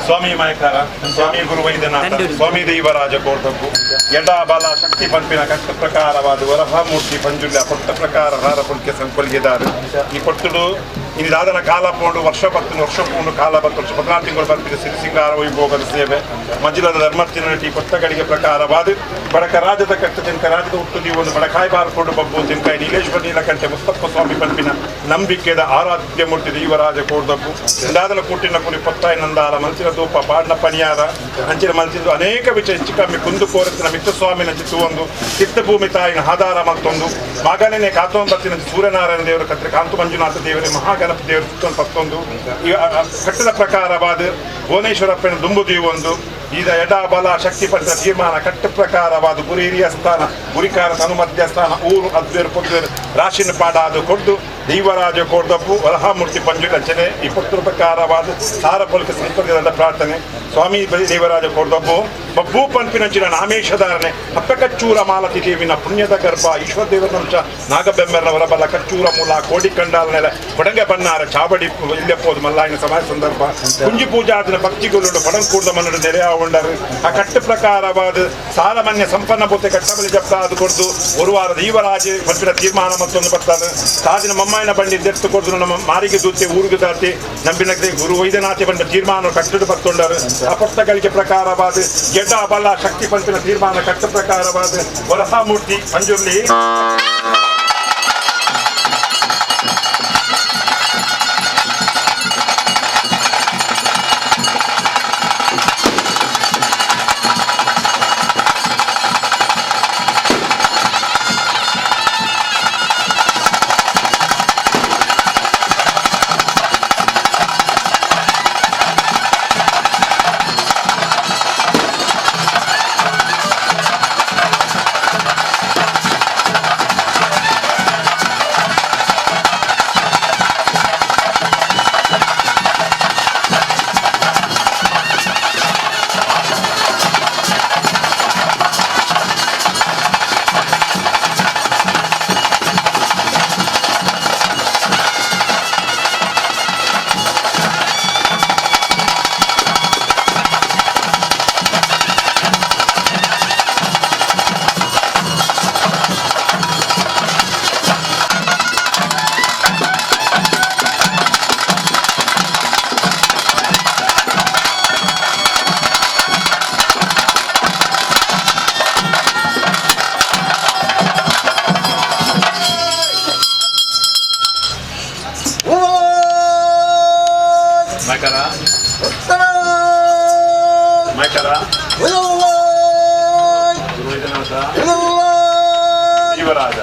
ಸ್ವಾಮಿ ಮಾಯಕಾರ, ಸ್ವಾಮಿ ಗುರುವೈದ್ಯನಾಥ, ಸ್ವಾಮಿ ದೈವರಾಜ ಕೋರ್ದಬ್ಬು ಎಡ ಬಲ ಶಕ್ತಿ ಪಂಪಿನ ಕಟ್ಟ ಪ್ರಕಾರವಾದ ವರಹಮೂರ್ತಿ ಪಂಜುಲ್ಯ ಪೊಟ್ಟ ಪ್ರಕಾರ ಹಾರ ಪುಲ್ಕೆ ಸಂಕೊಲ್ಗೆದಾರು. ಈ ಪೊಟ್ಟುಡು ಇನ್ನು ದಾದನ ಕಾಲ ಪೋಂಡು ವರ್ಷ ಪತ್ತು ವರ್ಷ ಪೋಂಡು ಕಾಲ ಬತ್ತು ವರ್ಷ 14 ತಿಂಗಳು ಬರ್ಪಿದ ಸಿರಿಸಿಂಗಾರ ವೈಭೋಗದ ಸೇವೆ ಮಜಿಲದ ಧರ್ಮತ್ತಿನ ಈ ಪೊಟ್ಟಗಳಿಗೆ ಪ್ರಕಾರವಾದ ಬಡಕ ರಾಜದ ಕಟ್ಟ ತಿನ್ಕ ರಾಜದ ಹುಟ್ಟು ಒಂದು ಬಡಕಾಯಿ ಬಾರ್ಕೊಂಡು ಬಬ್ಬು ತಿನ್ಕಾಯಿ ನೀಲೇಶ್ವರ ನೀಲಕಂಠೆ ಮುಸ್ತಪ್ಪ ಸ್ವಾಮಿ ಪಂಪಿನ ನಂಬಿಕೆದ ಆರಾಧ್ಯ ಮೂರ್ತಿ ದೈವರಾಜ ಕೋರ್ದಬ್ಬು ದಾದನ ಕೂಟಿನ ಕುರಿ ಪೊತ್ತಾಯಿ ನಂದಾಲ ಮನ್ಸಿನ ಧೂಪ ಪಾಡ್ನ ಪನಿಯಾರ ಅಂಚಿನ ಮನ್ಸಿದ್ದು ಅನೇಕ ವಿಷಯ ಹೆಚ್ಚು ಕಮ್ಮಿ ಕುಂದು ಕೋರತ್ತಿನ ಮಿತ್ತಸ್ವಾಮಿನ ಚಿತ್ತುವೊಂದು ಚಿತ್ತಭೂಮಿ ತಾಯಿನ ಆಧಾರ ಮತ್ತೊಂದು ಮಗನೇ ಕಾತೋಂಬತ್ತಿನ ಸೂರ್ಯನಾರಾಯಣ ದೇವರ ಕತ್ರೆ ಕಾಂತು ಮಂಜುನಾಥ ದೇವರೇ ಮಹಾಗಣಪತಿ ದೇವರ ಚಿತ್ತೊಂದು ಪತ್ತೊಂದು ಕಟ್ಟದ ಪ್ರಕಾರವಾದ ಭುವನೇಶ್ವರಪ್ಪನ ದುಂಬು ದೀವೊಂದು ಈಗ ಎಡ ಬಲ ಶಕ್ತಿ ಪಡೆದ ತೀರ್ಮಾನ ಕಟ್ಟ ಪ್ರಕಾರವಾದ ಗುರಿ ಹಿರಿಯ ಸ್ಥಾನ ಗುರಿಕಾರ ತನು ಮಧ್ಯಸ್ಥಾನ ಊರು ಅದ್ವೇರು ಪೊದ್ವೇರು ರಾಶಿನ ಪಾಡಾದು ಕೊಡ್ದು ದೈವರಾಜ ಕೋರ್ದಪ್ಪು ವರಹಮೂರ್ತಿ ಪಂಜು ರಚನೆ ಈ ಪುತ್ರ ಪ್ರಕಾರವಾದ ಸಾರ ಪೊಲಕ ಸಂಪರ್ಕದ ಪ್ರಾರ್ಥನೆ. ಸ್ವಾಮಿ ದೇವರಾಜ ಕೋರ್ದಬ್ಬು ಬಬ್ಬು ಪಂಪಿನಂಚಿನ ನಾಮೇಶಧಾರಣೆ ಅಪ್ಪಕಚ್ಚೂರ ಮಾಲತಿ ದೇವಿನ ಪುಣ್ಯದ ಗರ್ಭ ಈಶ್ವರ ದೇವರಂಶ ನಾಗಬೆಮ್ಮೆರನ ಹೊರಬಲ ಕಚ್ಚೂರ ಮೂಲ ಕೋಡಿ ಕಂಡಾಲ ನೆಲೆ ಕೊಡಂಗೆ ಬನ್ನಾರ ಚಾವಡಿ ಇಲ್ಲೆಪ್ಪೋದು ಮಲ್ಲಾಯಿನ ಸಮಾಜ ಸಂದರ್ಭ ಕುಂಜಿ ಪೂಜಾದಿನ ಭಕ್ತಿಗೊಳ್ಳುಂಡು ಪಡಂಕೂರ್ದ ಮನ್ನಡು ನೆರೆಯ ಉಂಡರು ಆ ಕಟ್ಟು ಪ್ರಕಾರವಾದ ಸಾಲಮಾನ್ಯ ಸಂಪನ್ನ ಪೂರ್ತಿ ಕಟ್ಟಬಲಿ ಜಪ್ತ ಅದು ಕೊಡ್ದು ಒಂದು ವಾರ ದೈವರಾಜ ಪಂಪಿನ ತೀರ್ಮಾನ ಮತ್ತೊಂದು ಬರ್ತಾರೆ ಸಾದಿನ ಮಮ್ಮಾಯಿನ ಬಂಡಿ ದೆತ್ತು ಕೊಡ್ದು ನಮ್ಮ ಮಾರಿಗೆ ದೂತೆ ಊರಿಗೆ ದಾತಿ ನಂಬಿನ ಗುರು ವೈದ್ಯನಾಥೆ ಬಂದ ತೀರ್ಮಾನ ಕಟ್ಟಡು ಬರ್ತೊಂಡರು ಅಪೊರ್ತಗಳಿಗೆ ಪ್ರಕಾರವಾದ ಗೆಡ್ಡ ಬಲ ಶಕ್ತಿ ಪಂಪಿನ ತೀರ್ಮಾನ ಕಟ್ಟ ಪ್ರಕಾರವಾದ ವರಹಮೂರ್ತಿ ಪಂಜುರ್ಲಿ ಯುವರಾಜ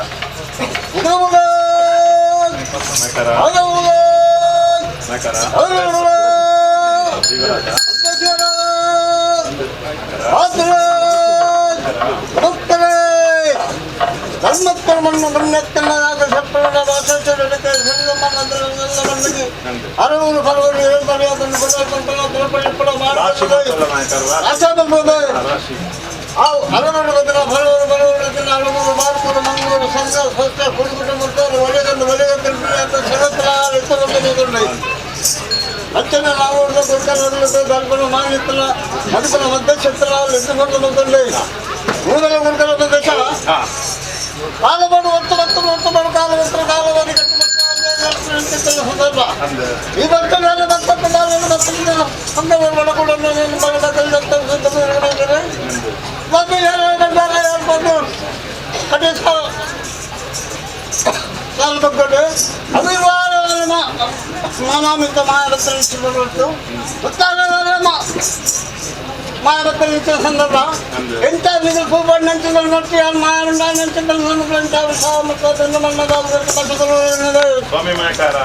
ಸ್ವಾಮಿ ಮಯಕಾರ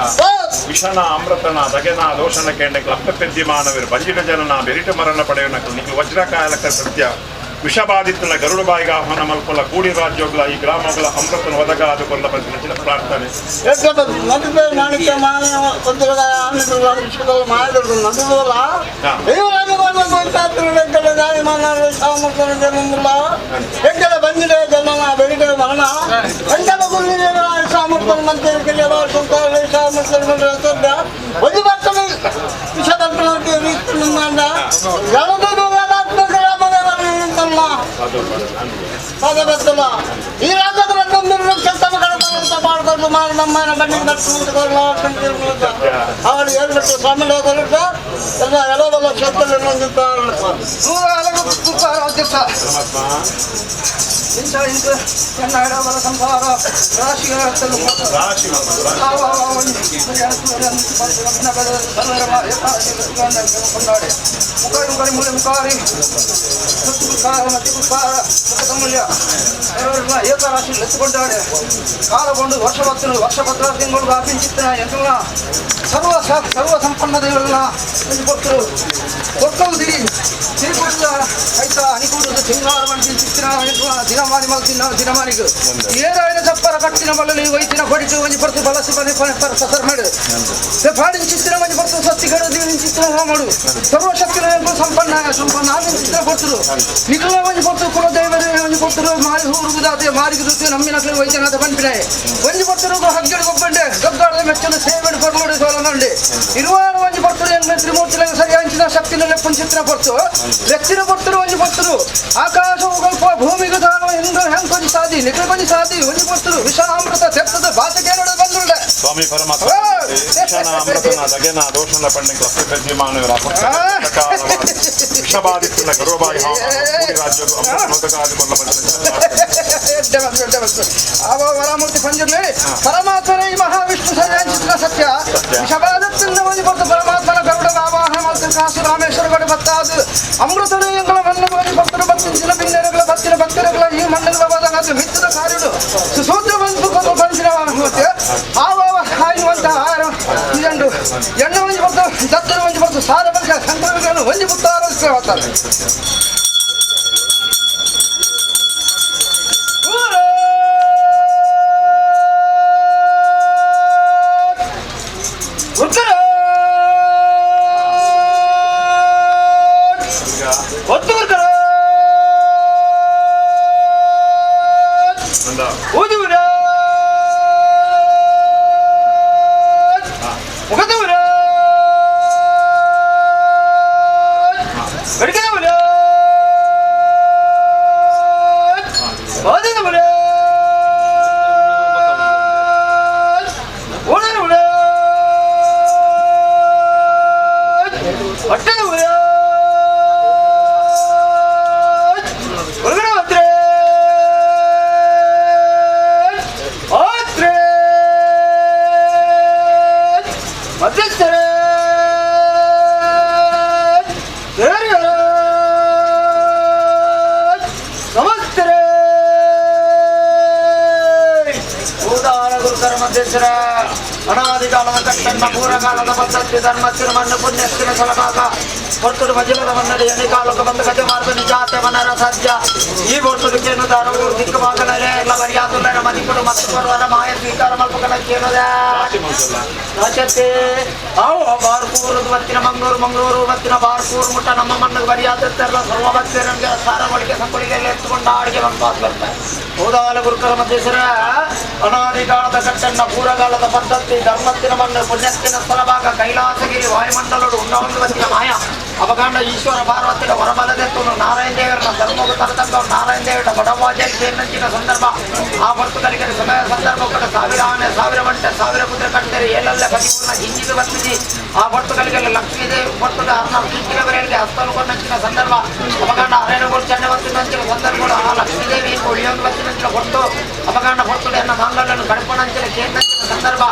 ವಿಷಣ ಅಮೃತನ ದಗೆನ ದೋಷಣ ಕೇಂದ್ರ ಅಪ್ಪೆದ್ದಿ ಮಾನವರು ಬಂಜಿನ ಜನನ ಬೆರಿಟ ಮರಣ ಪಡೆಯುವ ನಿಖಿಲ್ ವಜ್ರಕಾಯಲಕ ಸತ್ಯ ವಿಷಬಾಧಿತನ ಗರುಡ ಬಾಯಿಗೆ ಆಹ್ವಾನ ಮಲ್ಕೊಲ್ಲ ಕೂಡಿ ರಾಜ್ಯೋಗ್ಲ ಈ ಗ್ರಾಮಗಳ ಅಮೃತನ ಒದಗಾದು ಕೊಲ್ಲ ಬಂದಿನ ಪ್ರಾರ್ಥನೆ. ಈ ರಾಜ್ಯದ ಮಾಡಿಕೊಂಡು ನಮ್ಮನ್ನ ಬನ್ನಿ ಅವನು ಹೇಳ್ಬಿಟ್ಟು ಸ್ವಾಮಿ ಎಲ್ಲ ಎಲಬಲ್ಲ ಸಂಸಾರ ಏಕರಾಶಿ ಎತ್ತುಕೊಂಡಾಡೆ ಕಾಲಗೊಂಡು ವರ್ಷ ಬತ್ತನು ವರ್ಷ ಭದ್ರ ತಿಂಗಳು ಅಪಿಂಚಿತ್ತ ಎಂತಲ್ಲ ಸರ್ವ ಸರ್ವ ಸಂಪನ್ನ ದೇವರನ್ನ ಕೊಟ್ಟರು ಕೊಟ್ಟವು ದಿರಿ ತಿರುಪುರದ ಐತ ಅನಿಕೂಡದ ಸಿಂಗಾರ ಮಂಡಿ ಚಿತ್ತಿನ ದಿನಮಾನಿ ಮಲ್ತಿನ ದಿನಮಾನಿಗೆ ಏರಾಯನ ಚಪ್ಪರ ಕಟ್ಟಿನ ಬಲ್ಲಲಿ ವೈತಿನ ಕೊಡಿತು ಒಂಜಿ ಪರ್ತು ಬಲಸಿ ಬಲಿ ಪಸರ್ ಮಾಡು ಪಾಡಿನ ಚಿತ್ತಿನ ಒಂಜಿ ಪರ್ತು ಸ್ವಸ್ತಿ ಕಡು ದಿನ ಚಿತ್ತಿನ ಮಾಡು ಸರ್ವಶಕ್ತಿನ ಸಂಪನ್ನ ಸಂಪನ್ನ ಆಗಿನ ಚಿತ್ರ ಕೊಡ್ತರು ನಿಖಲ ಒಂಜಿ ಪರ್ತು ಕುಲದೇವರು ಒಂಜಿ ಕೊಡ್ತರು ಮಾರಿ ಹೂರುಗುದಾದೆ ಮಾರಿಗೆ ದುತ್ತು ನಮ್ಮಿನ ವೈದ್ಯನಾಥ ಪನ್ಪಿನಾಯ ಒಂಜಿ ಪರ್ತರು ಹಗ್ಗಡಿ ಗೊಬ್ಬಂಡೆ ಗಗ್ಗಾಡದ ಮೆಚ್ಚಲು ಸೇವೆಡು ಕೊರ್ಲೋಡು ಸೋಲಮಂಡೆ ಇರುವಾರು ಒಂಜಿ ಪರ್ತರು ಎಂಗ್ಲ ತ್ರಿಮೂರ್ತಿಲ ಸರಿಯಾಂಚಿನ ಶಕ್ತಿನ ಲೆಪ್ಪುನ್ ಚಿತ್ರ ಪರ್ತು ಲೆಚ್ಚಿನ ಪರ್ತರು ಒಂಜಿ ಪರ್ತರು ಆಕಾಶ ಉಗಲ್ಪ ಭೂಮಿಗೆ ತಾನು ಹಿಂಗ ಹೆಂಗ್ ಕೊಂಜಿ ಸಾದಿ ನಿಖಲ ಕೊಂಜಿ ಸಾದಿ ಒಂಜಿ ಪರ್ತರು ವಿಷಾಮೃತ ತೆತ್ತದ ಭಾಷೆ ಕೇಳೋದು ಬಂದುಳ್ಳೆ ಸ್ವಾಮಿ ಪರಮಾತ್ಮ ಅಮೃತನ ದಗೆನ ದೋಷನ ಪಣ್ಣೆ ಕ್ಲಸ್ತ ವಿಷಬಾಧಿತ ಗರ್ವಬಾಯಿ ರಾಜ್ಯಕ್ಕೂ ವರಾಮೂರ್ತಿ ಪಂಜುರ್ಲಿ ಪರಮಾತ್ಮನೇ ಈ ಮಹಾವಿಷ್ಣು ಸರಿಯಾಂಚಿನ ಸತ್ಯ ವಿಷಬಾಧತ್ತಿಂದ ಒಂಜಿ ಪರ್ತು ಪರಮಾತ್ಮನ ಗರುಡ ಆವಾಹನ ಮಲ್ತು ಕಾಸು ರಾಮೇಶ್ವರ ಗಡು ಬತ್ತಾದು ಅಮೃತನು ಎಂಗಳ ಮಣ್ಣು ಒಂಜಿ ಭಕ್ತರು ಭಕ್ತಿನ ಬಿನ್ನೆರಗಳ ಭಕ್ತಿನ ಭಕ್ತರುಗಳ ಈ ಮಣ್ಣುಗಳ ಬದಲಾದ ಮಿತ್ತದ ಕಾರ್ಯಡು ಸುಸೂತ್ರ ಬಂತು ಪಂಚಿನ ಆವಾವ ಆಯ್ನುವಂತ ಆಹಾರ ಇದಂಡು ಎಣ್ಣೆ ಒಂಜಿ ಪರ್ತು ದತ್ತರು ಒಂಜಿ ಪರ್ತು ಸಾರ ಬಲ್ಕ ಸಂಕ್ರಮಗಳನ್ನು ಒಂಜಿ ಪುತ್ತಾರ ಹೋಗ್ತಾರೆ. ಅನಾದಿಕಾಲದ ಕಟ್ಟನ್ನ ಪೂರ್ವಕಾಲದ ಪದ್ಧತಿ ಧರ್ಮ ತಿರುಮಣ್ಣು ಪುಣ್ಯಸ್ಥಿನ ಸಲಭಾಗ ಹೊರ್ತುಡು ಮಜಿಲದ ಮನ್ನಡಿ ಎಣಿಕಾಲಕ ಬಂದು ಗಜ ಮಾರ್ಗ ನಿಜಾತೆ ವನರ ಸಜ್ಜ ಈ ಹೊರ್ತುಡು ಕೇನುದಾರ ಊರು ದಿಕ್ಕುಮಾಗಲರೆ ಎಲ್ಲ ಮರ್ಯಾದುಲ್ಲರ ಮದಿಪುಡು ಮತ್ತು ಪರ್ವರ ಮಾಯ ಸ್ವೀಕಾರ ಮಲ್ಪಕಲ ಕೇನುದ ರಾಶತೆ ಅವು ಬಾರ್ಕೂರು ಮತ್ತಿನ ಮಂಗಳೂರು ಮಂಗಳೂರು ಮತ್ತಿನ ಬಾರ್ಕೂರು ಮುಟ್ಟ ನಮ್ಮ ಮಣ್ಣಿಗೆ ಮರ್ಯಾದೆಲ್ಲ ಸರ್ವ ಭಕ್ತರಿಗೆ ಸಾರ ಬಳಿಕೆ ಸಂಬಳಿಗೆ ಎತ್ತುಕೊಂಡ ಅಡಿಗೆ ಬಂಪಾಸ್ ಬರ್ತಾರೆ. ಹೋದಾಲ ಗುರುಕರ ಮಧ್ಯಸರ ಅನಾದಿಕಾಲದ ಕಟ್ಟನ್ನ ಪೂರ್ವಕಾಲದ ಪದ್ಧತಿ ಧರ್ಮತ್ತಿನ ಮಣ್ಣು ಪುಣ್ಯತ್ತಿನ ಸ್ಥಳಭಾಗ ಕೈಲಾಸಗಿರಿ ವಾಯುಮಂಡಲಡು ಉಂಡವನ್ನು ಬತ್ತಿನ ಮಾಯ ಅವಕಾಂಡ ಈಶ್ವರ ಪಾರ್ವತಿನ ಹೊರಬಲದೆತ್ತುನು ನಾರಾಯಣ ದೇವರನ್ನ ಧರ್ಮದ ತರತಕ್ಕ ನಾರಾಯಣ ದೇವರ ಬಡವಾಜ ಸೇರಿನಂಚಿನ ಸಂದರ್ಭ ಆ ಹೊರ್ತುಗಳಿಗೆ ಸಮಯ ಸಂದರ್ಭ ಕೂಡ ಸಾವಿರ ಆನೆ ಸಾವಿರ ಬಂಟೆ ಸಾವಿರ ಕುದುರೆ ಕಟ್ಟರೆ ಏಳಲ್ಲೇ ಪದಿಮೂರನ ಜಿಂಜಿದು ಬರ್ತಿದೆ. ಆ ಹೊರ್ತುಗಳಿಗೆ ಲಕ್ಷ್ಮೀದೇವಿ ಹೊರ್ತುಗ ಅರ್ಣ ಕಿಕ್ಕಿನ ಬರೆಯಲಿಗೆ ಹಸ್ತಲು ಸಂದರ್ಭ ಅವಕಾಂಡ ಅರೇಣುಗಳು ಚೆನ್ನೆ ಬತ್ತಿನಂಚಿನ ಸಂದರ್ಭಗಳು ಆ ಲಕ್ಷ್ಮೀದೇವಿ ಒಳಿಯೊಂದು ಬತ್ತಿನಂಚಿನ ಹೊರತು ಅವಕಾಂಡ ಹೊರ್ತುಡು ಎನ್ನ ಮಾಂಗಲ್ಯನು ಕಡಪಣಂಚಿನ ಕೇಂದ್ರಂಚಿನ ಸಂದರ್ಭ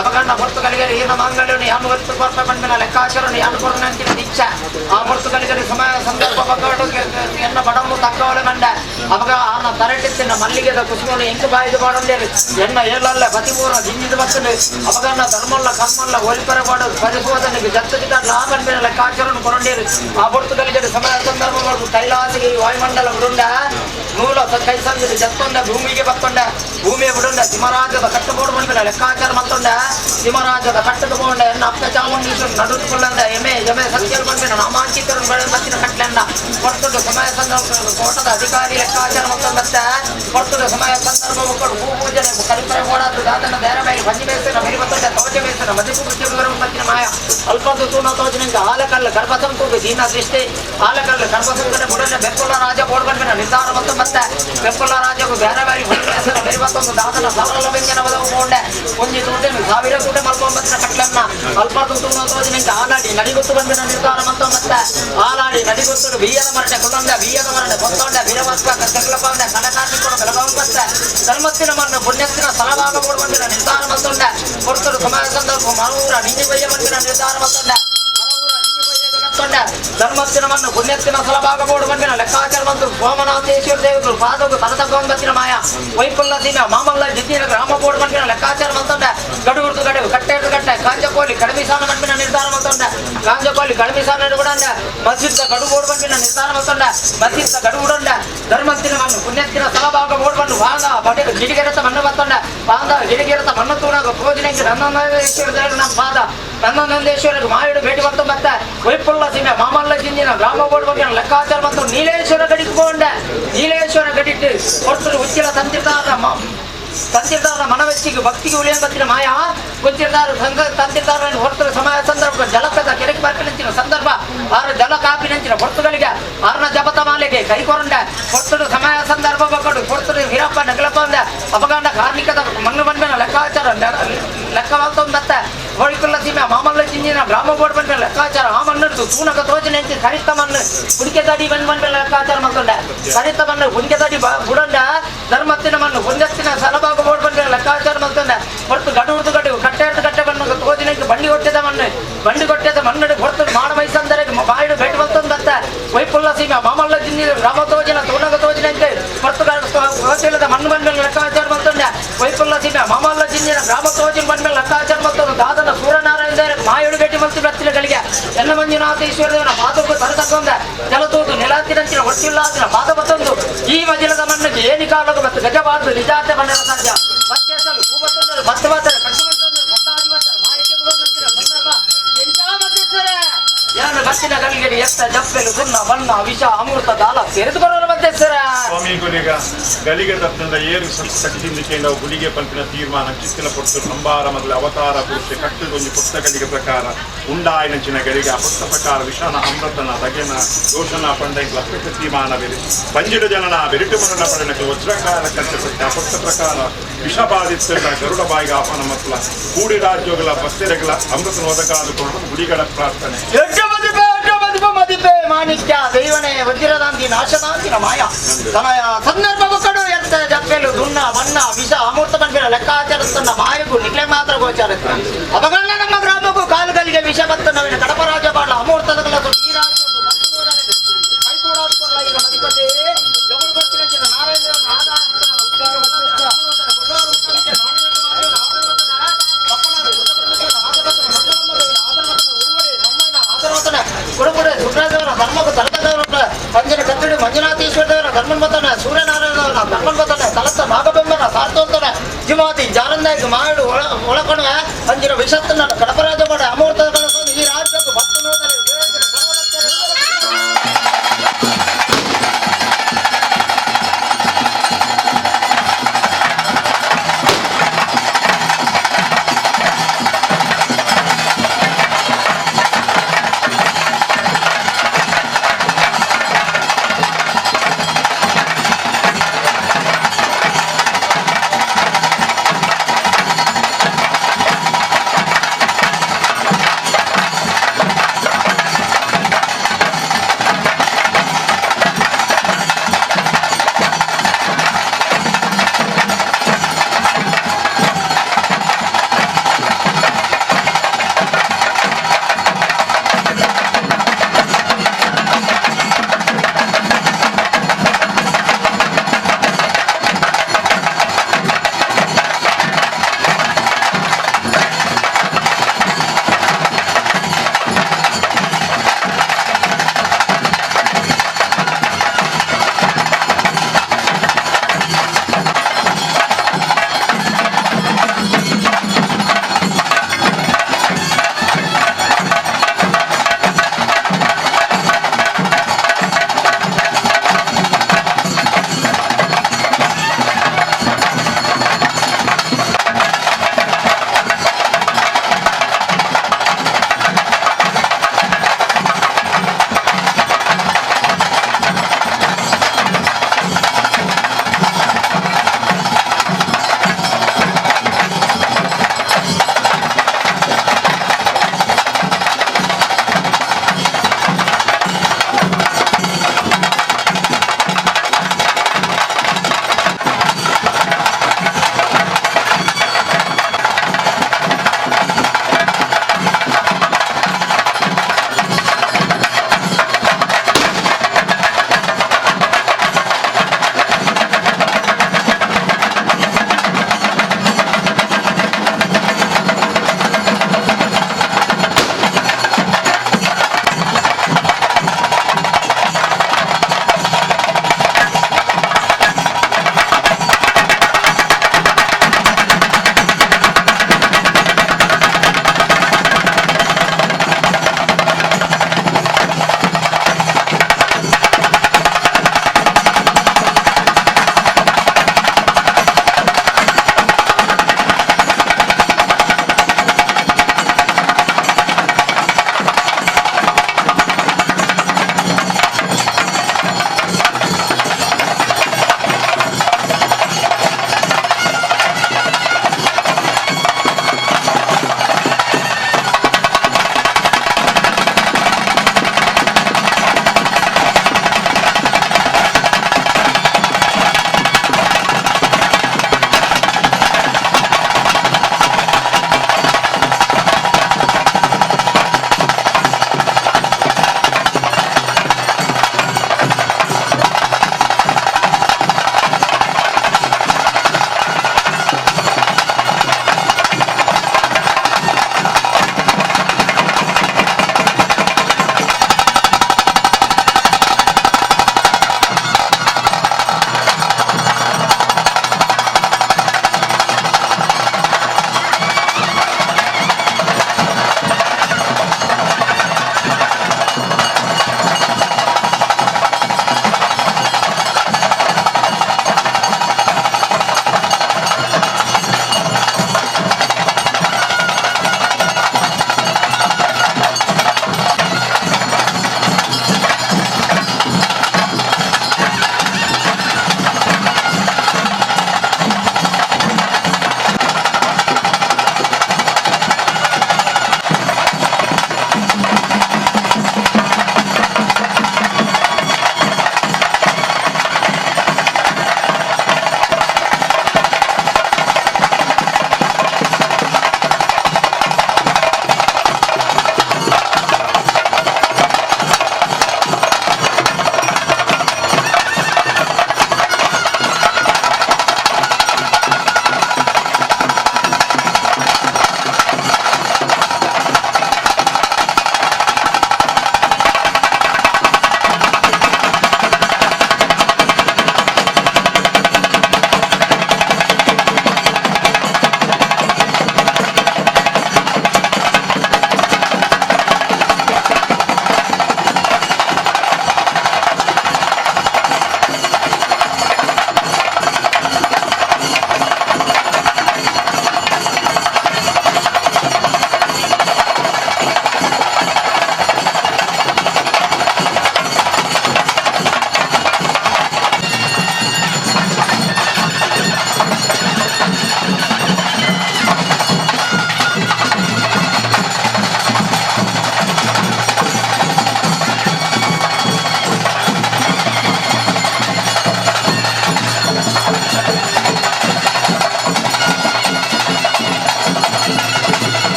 ಅವಕಾಂಡ ಹೊರ್ತುಗಳಿಗೆ ಏನ ಮಾಂಗಲ್ಯನು ಯಾನು ಹೊತ್ತು ಕೊರ್ಪ ಬಂದಿನ ಲೆಕ್ಕಾಚಾರನು ಯಾನು ಕೊರನಂಚಿನ ದೀಕ್ಷೆ ಆ ಹೊರ್ತುಗಳಿಗೆ ಸಮಯ ಸಂದರ್ಭ ಬಗ್ಗಡು ಎನ್ನ ಬಡವನ್ನು ತಕ್ಕವಳೆ ಮಂಡ ಅವಾಗ ಆನ ತರಟಿತ್ತಿನ ಮಲ್ಲಿಗೆದ ಕುಸುಮನು ಎಂಕು ಬಾಯಿದು ಮಾಡಂದೇರು ಎನ್ನ ಏಳಲ್ಲ ಪತಿಪೂರ್ಣ ಜಿಂಜಿದು ಬರ್ತದೆ ಅವಾಗ ಧರ್ಮಲ್ಲ ಕರ್ಮಲ್ಲ ಒಲಿಪರಪಾಡು ಪರಿಶೋಧನೆಗೆ ಜತ್ತಜಿದ ಲಾಭ ಲೆಕ್ಕಾಚಾರನು ಕೊರಂಡೇರು ಆ ಹೊರ್ತುಗಳಿಗೆ ಸಮಯ ಸಂದರ್ಭಗಳು ಕೈಲಾಸಗಿ ವಾಯುಮಂಡಲ ಬಿಡುಂಡ ನೂಲ ಕೈಸಂದಿದ ಜತ್ತೊಂಡ ಭೂಮಿಗೆ ಬತ್ತೊಂಡ ಭೂಮಿಯ ಬಿಡುಂಡ ಸಿಂಹರಾಜದ ಕಟ್ಟುಬೋಡು ಬಂದಿಲ್ಲ ಲೆಕ್ಕಾಚಾರ ಮತ್ತೊಂಡ ಸಿಂಹರಾಜದ ಕಟ್ಟದ ಬೋಂಡ ಎನ್ನ ಅಪ್ಪ ಚಾಮುಂಡೀಶ್ವರ ನಡುಕೊಳ್ಳಂದ ಎಮೆ ಎಮೆ ಸತ್ಯರು ಬಂದಿನ ನಾಮಾಂಕಿತರು ಮತ್ತಿನ ಕಟ್ಲೆಂಡ ಕೊಡ್ತುಡು ಸಮಯ ಸಂದರ್ಭ ಕೋಟದ ಅಧಿಕಾರಿ ಲೆಕ್ಕಾಚಾರ ಮತ್ತು ಮತ್ತೆ ಕೊಡ್ತುಡು ಸಮಯ ಸಂದರ್ಭ ಒಕ್ಕಡು ಹೂ ಪೂಜನೆ ಕಲಿಪರೆ ಓಡಾದು ದಾತನ ಬೇರೆ ಮೇಲೆ ಬಂಜಿ ಬೇಸನ ಮೇರಿ ಬತ್ತಂಡ ತೋಜ ಬೇಸನ ಮದಿಪು ಕೃತ್ಯ ಮತ್ತಿನ ಮಾಯ ಅಲ್ಪದ್ದು ತೂನ ತೋಜನಿಂದ ಆಲಕಲ್ಲ ಗರ್ಭಸಂತು ದೀನ ದೃಷ್ಟಿ ಆಲಕಲ್ಲ ಗರ್ಭಸಂಕಟ ಬುಡನೆ ಬೆಕ್ಕುಲ್ಲ ರಾಜ ಬೋಡ್ಬಂಡಿನ ನಿರ್ಧಾರ ಮತ್ತು ಮತ್ತೆ ಬೆಕ್ಕುಲ್ಲ ರಾಜಗೂ ಬೇರೆ ಬೇರೆ ಬಂಜಿ ಬೇಸನ ಮೇರಿ ಬತ್ತೊಂದು ದಾತನ ಸಾವಿರ ವ್ಯಂಜನ ಬದವು ಬೋಂಡೆ ಒಂಜಿ ತೂಟೆ ಸಾವಿರ ತೂಟೆ ಮಲ್ಕೊಂಬತ್ತಿನ ಕಟ್ಲನ್ನ ಅಲ್ಪದ್ದು ತೂನ ತೋಜನಿಂದ ಆಲಾಡಿ ನಡಿಗೊತ್ತು ಬಂದಿನ ನಿರ್ಧಾರ ಮತ್ತು ಮತ್ತೆ ಆಲಾಡಿ ನಡಿಗೊತ್ತು ಬೀಯದ ಮರಟೆ ಕುಲ್ಲಂದ ಬೀಯದ ಮರಟೆ ಕೊತ್ತೊಂಡ ವೀರವಸ್ಕ ಕಗ್ಲಪಂದ ಕನಕಾರ್ನಿಕೊಡ ಬೆಳಗಾವಂಬತ್ತೆ ಧರ್ಮತ್ತಿನ ಮಣ್ಣು ಪುಣ್ಯತ್ತಿನ ಸ್ಥಳಭಾಗ ಬಂದಿನ ನಿರ್ಧಾರ ಮತ್ತೊಂಡ ಕೊಡ್ತರು ಸಮಯ ಸಂದರ್ಭ ಮರೂರ ನಿಂಜಿ ಬಯ್ಯ ಬಂದಿನ ನಿರ್ಧಾರ ಮತ್ತೊಂಡ ಮತ್ತೊಂಡ ಧರ್ಮತ್ತಿನ ಮಣ್ಣು ಪುಣ್ಯತ್ತಿನ ಸ್ಥಳಭಾಗ ಬೋರ್ಡ್ ಬಂದಿನ ಲೆಕ್ಕಾಚಾರ ಬಂತು ಸೋಮನಾಥೇಶ್ವರ ದೇವರು ಪಾದವು ತರತಗೊಂಬತ್ತಿನ ಮಾಯ ವೈಪುಲ್ಲ ದಿನ ಮಾಮಲ್ಲ ಜಿದ್ದಿನ ಗ್ರಾಮ ಬೋರ್ಡ್ ಬಂದಿನ ಲೆಕ್ಕಾಚಾರ ಮತ್ತೊಂಡ ಗಡುಗುರ್ದು ಗಡುವು ಕಟ್ಟೆರ್ದು ಕಟ್ಟೆ ಕಾಂಜಕೋಲಿ ಕಡಿಮೆ ಸಾಲ ಮಂಪಿನ ನಿರ್ಧಾರ ಮತ್ತೊಂಡ ಕಾಂಜಕೋಲಿ ಕಡಿಮೆ ಸಾಲ ಕೂಡ ಮಸ್ಜಿದ್ದ ಗಡು ಬೋರ್ಡ್ ಬಂದಿನ ನಿರ್ಧಾರ ಮತ್ತೊಂಡ ಮಸ್ಜಿದ್ದ ಗಡು ಉಡಂಡ ಧರ್ಮತ್ತಿನ ಮಣ್ಣು ಪುಣ್ಯತ್ತಿನ ಸ್ಥಳಭಾಗ ಬೋರ್ಡ್ ಬಂದು ಬಾಂಧ ಬಡೆ ಗಿಡಿಗೆರತ ಮಣ್ಣು ಮತ್ತೊಂಡ ಬಾಂಧ ಗಿಡಿಗೆರತ ಮಣ್ಣು ತೂಣಾಗ ಭೋಜನೆಗೆ ನಂದನಂದೇಶ್ವರ ದೇವರು ನಮ್ಮ ಪಾದ ನಂದನಂದೇಶ್ವರ ಮಾಯುಡು ಭೇಟಿ ಬಂತು ಮತ್ತೆ ವೈಪುಲ್ಲ ಸೀಮೆ ಮಾಮಲ್ಲ ಜಿಂಜಿನ ಗ್ರಾಮ ಬೋರ್ಡ್ ಬಗ್ಗೆ ಲೆಕ್ಕಾಚಾರ ಬಂತು ನೀಲೇಶ್ವರ ಗಡಿಗೆ ಬೋಂಡ ನೀಲೇಶ್ವರ ಗಡಿಟ್ಟು ಹೊರತು ಉಚ್ಚಿಲ ತಂತಿರ್ದಾರ ತಂತಿರ್ದಾರನ ಮನವೆಚ್ಚಿಗೆ ಭಕ್ತಿಗೆ ಉಳಿಯಂಬತ್ತಿನ ಮಾಯಾ ಗೊತ್ತಿರ್ದಾರ ತಂತಿರ್ದಾರ ಹೊರತು ಸಮಯ ಸಂದರ್ಭ ಜಲಕದ ಕೆರೆಗೆ ಬರ್ಪಿನಂಚಿನ ಸಂದರ್ಭ ಆರು ಜಲ ಕಾಪಿನಂಚಿನ ಹೊರತುಗಳಿಗೆ ಆರ್ನ ಜಪತ ಮಾಲೆಗೆ ಕೈಕೊರಂಡ ಹೊರತು ಸಮಯ ಸಂದರ್ಭ ಬಕ್ಕಡು ಹೊರತು ವೀರಪ್ಪ ನಗಲಪ್ಪ ಅಂದ ಅಪಗಾಂಡ ಕಾರ್ಮಿಕದ ಮಣ್ಣು ಬಂದ ಲೆಕ್ಕಾಚಾರ ಲೆಕ್ಕವಾಗ್ತೊಂದತ್ತ ಹೋಳಿಕುಲ್ಲ ಸೀಮೆ ಮಾಮಲ್ಲ ಚಿಂಜಿನ ಗ್ರಾಮ ಬೋರ್ಡ್ ಬಂದ ಲೆಕ್ಕಾಚಾರ ಆ ಮಣ್ಣು ತೂನಕ ತೋಜನೆ ಕರಿತ ಮಣ್ಣು ಕುಡಿಕೆ ತಡಿ ಬಂದ್ ಬಂದ ಲೆಕ್ಕಾಚಾರ ಮತ್ತೊಂಡ ಕರಿತ ಮಣ್ಣು ಕುಡಿಕೆ ತಡಿ ಬುಡಂಡ ಧರ್ಮತ್ತಿನ ಮಣ್ಣು ಪುಣ್ಯತ್ತಿನ ಸಲಭಾಗ ಬೋರ್ಡ್ ಬಂದ ಲೆಕ್ಕಾಚಾರ ಮತ್ತೊಂಡ ಹೊರತು ಗಡು ಹುಡ್ದು ಗಡು ಕಟ್ಟೆ ಕಟ್ಟೆ ಬಣ್ಣ ತೋಜಿನಕ್ಕೆ ಬಂಡಿ ಕೊಟ್ಟಿದ ಮಣ್ಣು ಬಂಡಿ ಕೊಟ್ಟಿದ ಮಣ್ಣು ಹೊರತು ಮಾಡ ಮೈಸಂದರೆ ಬಾಯಿಡು ಭೇಟಿ ಬಂತೊಂದತ್ತ ವೈಪುಲ್ಲ ಸೀಮೆ ಮಾಮಲ್ಲ ಜಿಂಜಿನ ಗ್ರಾಮ ತೋಜಿನ ತೂನಕ ತೋಜಿನಂತೆ ಹೊರತು ಗೋಚಿಲ್ಲದ ಮಣ್ಣು ಬಂದ ಮೇಲೆ ಲೆಕ್ಕಾಚಾರ ಮತ್ತೊಂಡ ವೈಪುಲ್ಲ ಸೀಮೆ ಮಾಮಲ್ಲ ಜಿಂಜಿನ ಗ್ರಾಮ ತೋಜಿನ ಬಂದ ಮೇಲೆ ಲೆಕ್ಕಾಚಾರ ಮತ್ತೊಂದು ದಾದನ ಸೂರ್ಯನಾರಾಯಣ ದೇವರ ಮಾಯಳು ಭೇಟಿ ಮಲ್ತಿ ಬತ್ತಿನಗಳಿಗೆ ಎಲ್ಲ ಮಂಜುನಾಥೇಶ್ವರ ದೇವರ ಪಾದಕ್ಕೂ ತರತಕ್ಕೊಂದ ಜಲತೋದು ನೆಲಾತಿನಂಚಿನ ಒಟ್ಟಿಲ್ಲಾದಿನ ಪಾದ ಬತ್ತೊಂದು ಈ ಮಜಿಲದ ಮಣ್ಣಿಗೆ ಏನಿ ಕಾಲಕ್ಕೆ ಮತ್ತು ಗಜಬಾರದು ನಿಜಾತೆ ಮಣ್ಣರ ಸಾಧ್ಯ ಮತ್ತೆ ಭೂಬತ್ತೊಂದರು ಭತ್ತ ಮಾತಾರೆ ಕಟ್ಟುವಂತಂದರು ಭತ್ತಾದಿವತ್ತರ ಮಾಯಕ್ಕೆ ಸಂದರ್ಭ ಎಂಚ ಮಧ್ಯಸ್ಥರೇ ಯಾನು ಬತ್ತಿನ ಗಲಿಗೆ ಎತ್ತ ಜಪ್ಪೆಲು ಸುಣ್ಣ ಬಣ್ಣ ವಿಷ ಅಮೃತ ದಾಲ ತೆರೆದುಕೊಳ್ಳಲು ಮಧ್ಯಸ್ಥರ ಸ್ವಾಮಿ ಗುಲಿಗ ಗಲಿಗೆ ತತ್ತಂದ ಏರು ಶಕ್ತಿಯಿಂದ ನಾವು ಗುಲಿಗೆ ಪಂಪಿನ ತೀರ್ಮಾನ ಚಿತ್ತಿನ ಪೊಟ್ಟು ಅಂಬಾರ ಮೊದಲ ಅವತಾರ ಪುರುಷ ಕಟ್ಟುಗೊಂಜಿ ಪುಸ್ತಕಲಿಗೆ ಪ್ರಕಾರ ಉಂಡಾಯಿನಂಚಿನ ಗಲಿಗೆ ಆ ಪುಸ್ತ ಪ್ರಕಾರ ವಿಷಾನ ಅಮೃತನ ತಗೆನ ದೋಷನ ಪಂಡ ಲಕ್ಷ ತೀರ್ಮಾನ ಬೇರೆ ಪಂಜಿಡ ಜನನ ಬೆರಿಟು ಮರಣ ಪಡನಕ್ಕೆ ವಜ್ರಕಾರ ಕಚ್ಚಪಟ್ಟ ಆ ಪುಸ್ತ ಪ್ರಕಾರ ವಿಷಬಾಧಿತ ಗರುಡ ಬಾಯಿಗೆ ಆಹ್ವಾನ ಮಕ್ಕಳ ಕೂಡಿ ರಾಜ್ಯಗಳ ಬಸ್ತೆರೆಗಳ ಅಮೃತನ ಒದಗಾದುಕೊಂಡು ಗುಡಿಗಳ ಪ್ರಾರ್ಥನೆ ಮದಿಪೆ ಮಾಣಿಕ್ಯ ದೈವನೇ ವಜ್ರದಾಂತಿ ನಾಶದಾಂತಿನ ಮಾಯ ಸಮಯ ಸಂದರ್ಭ ಕಡು ಎತ್ತ ಜಪ್ಪೆಲು ದುನ್ನ ಬಣ್ಣ ವಿಷ ಅಮೂರ್ತ ಬಂದಿರ ಲೆಕ್ಕಾಚಾರ ತನ್ನ ಮಾಯಗೂ ನಿಕ್ಲೆ ಮಾತ್ರ ಗೋಚಾರ ಅಪಗಣ್ಣ ನಮ್ಮ ಗ್ರಾಮಕ್ಕೂ ಕಾಲುಗಳಿಗೆ ವಿಷ ಬತ್ತ ನವಿನ ಕಡಪರಾಜ ಬಾಳ ಅಮೂರ್ತದ ಈ ರಾಜ್ಯಕ್ಕೂ ಕೈಕೂಡಾದ್ಕೊಲ್ಲ ಈಗ ಮದಿಪತಿ ಜಗುಳು ಕೊಡ್ತಿನ ನಾರಾಯಣ ಕುಡುಕುಡೆ ಸುಬ್ರಾಜವರ ಧರ್ಮಕ್ಕೂ ತಲತದವರ ಪಂಜನ ಕತ್ತಡಿ ಮಂಜುನಾಥೇಶ್ವರ ದೇವರ ಧರ್ಮನ್ ಬತ್ತಾನೆ ಸೂರ್ಯನಾರಾಯಣದವರ ಧರ್ಮನ್ ಬತ್ತಾನೆ ತಲತ್ತ ನಾಗಬೆಂಬನ ಸಾರ್ತೋಲ್ತಾನೆ ಜಿಮಾತಿ ಜಾರಂದಾಯ್ತು ಮಾಡು ಒಳಕೊಣ ಅಂಜಿನ ವಿಷತ್ತನ್ನ ಕಡಪರಾಜ ಮಾಡ ಅಮೂರ್ತದ ಈ ರಾಜ್ಯಕ್ಕೂ ಭಕ್ತ ನೋಡಲೆ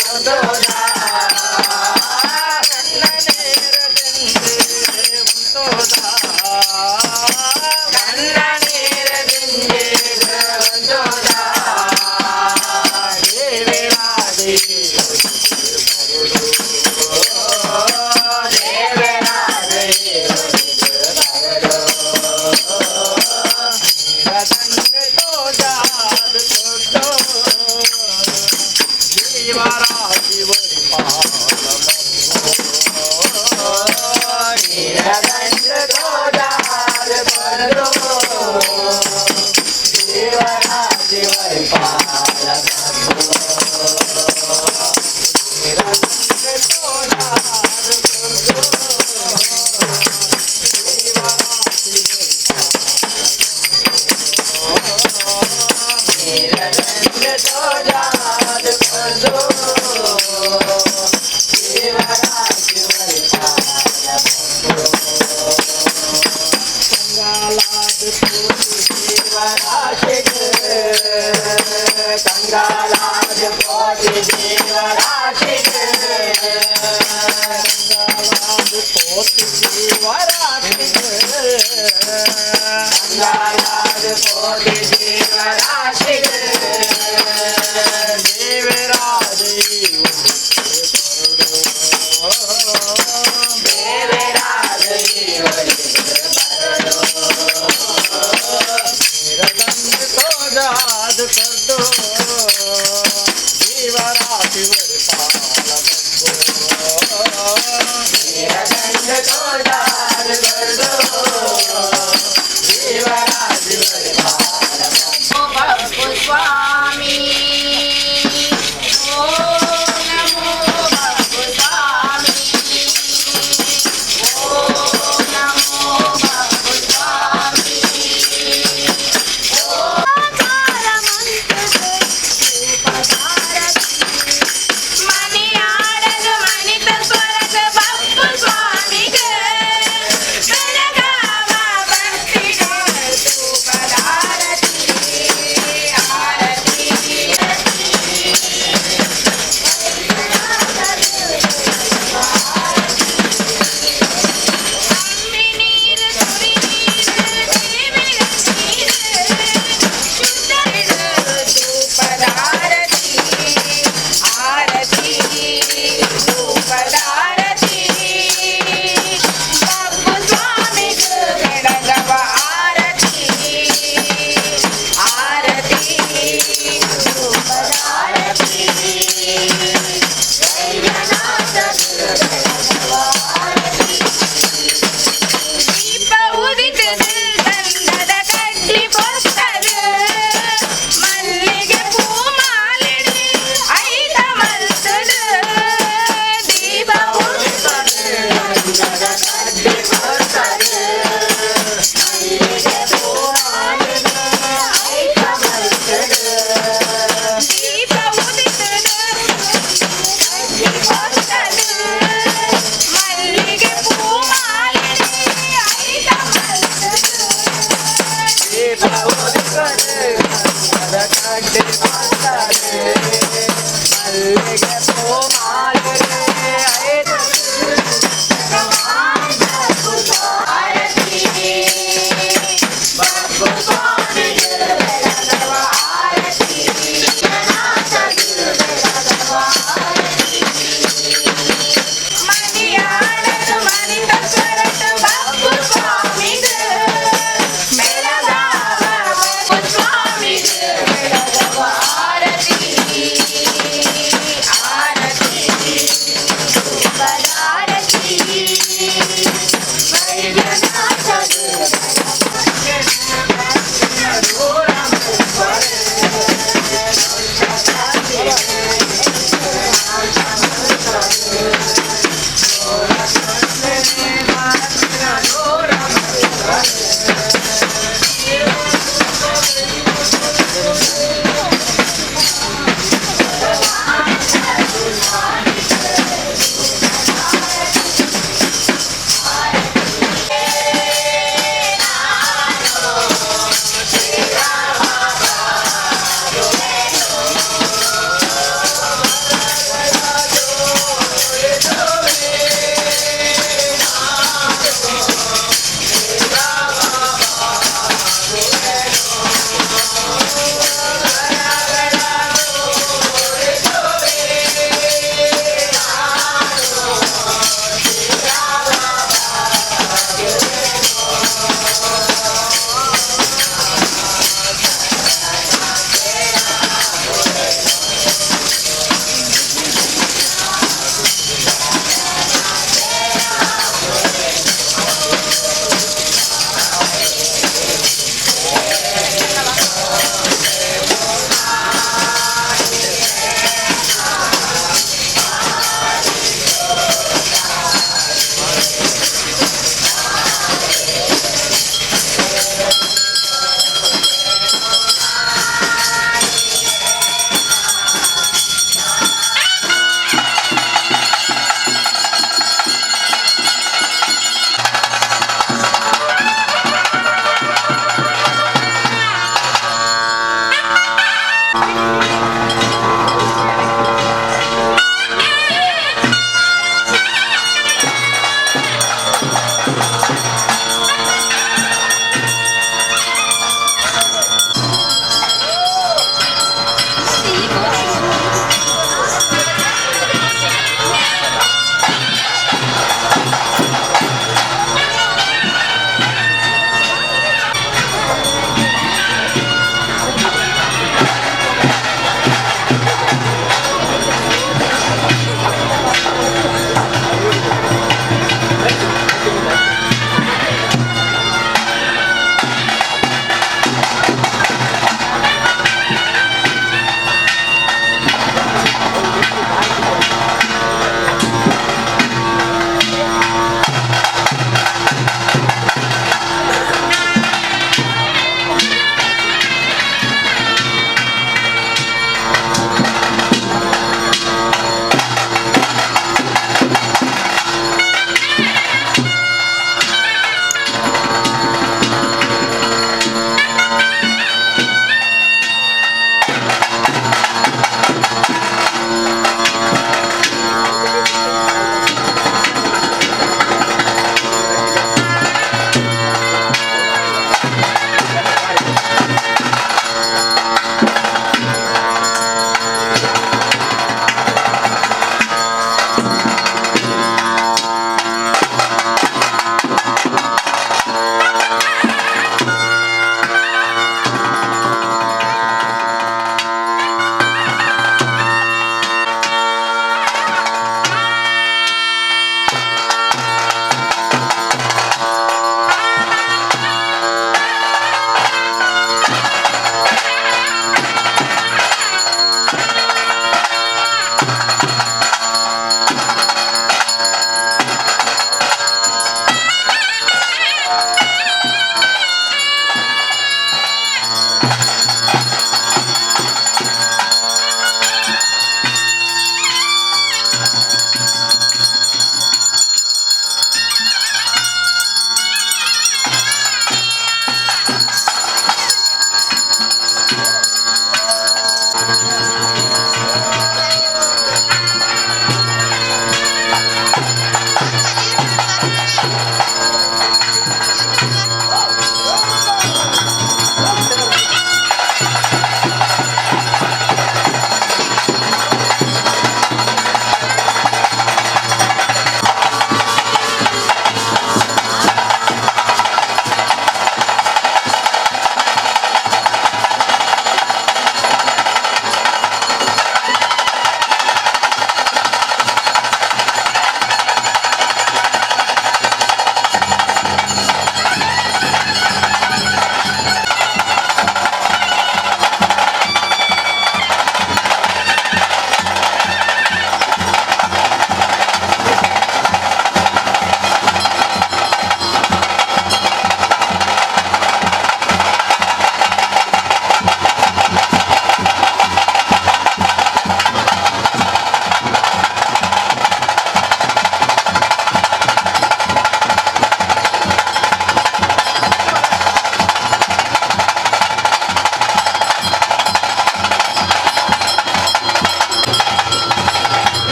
ಆರತಿ.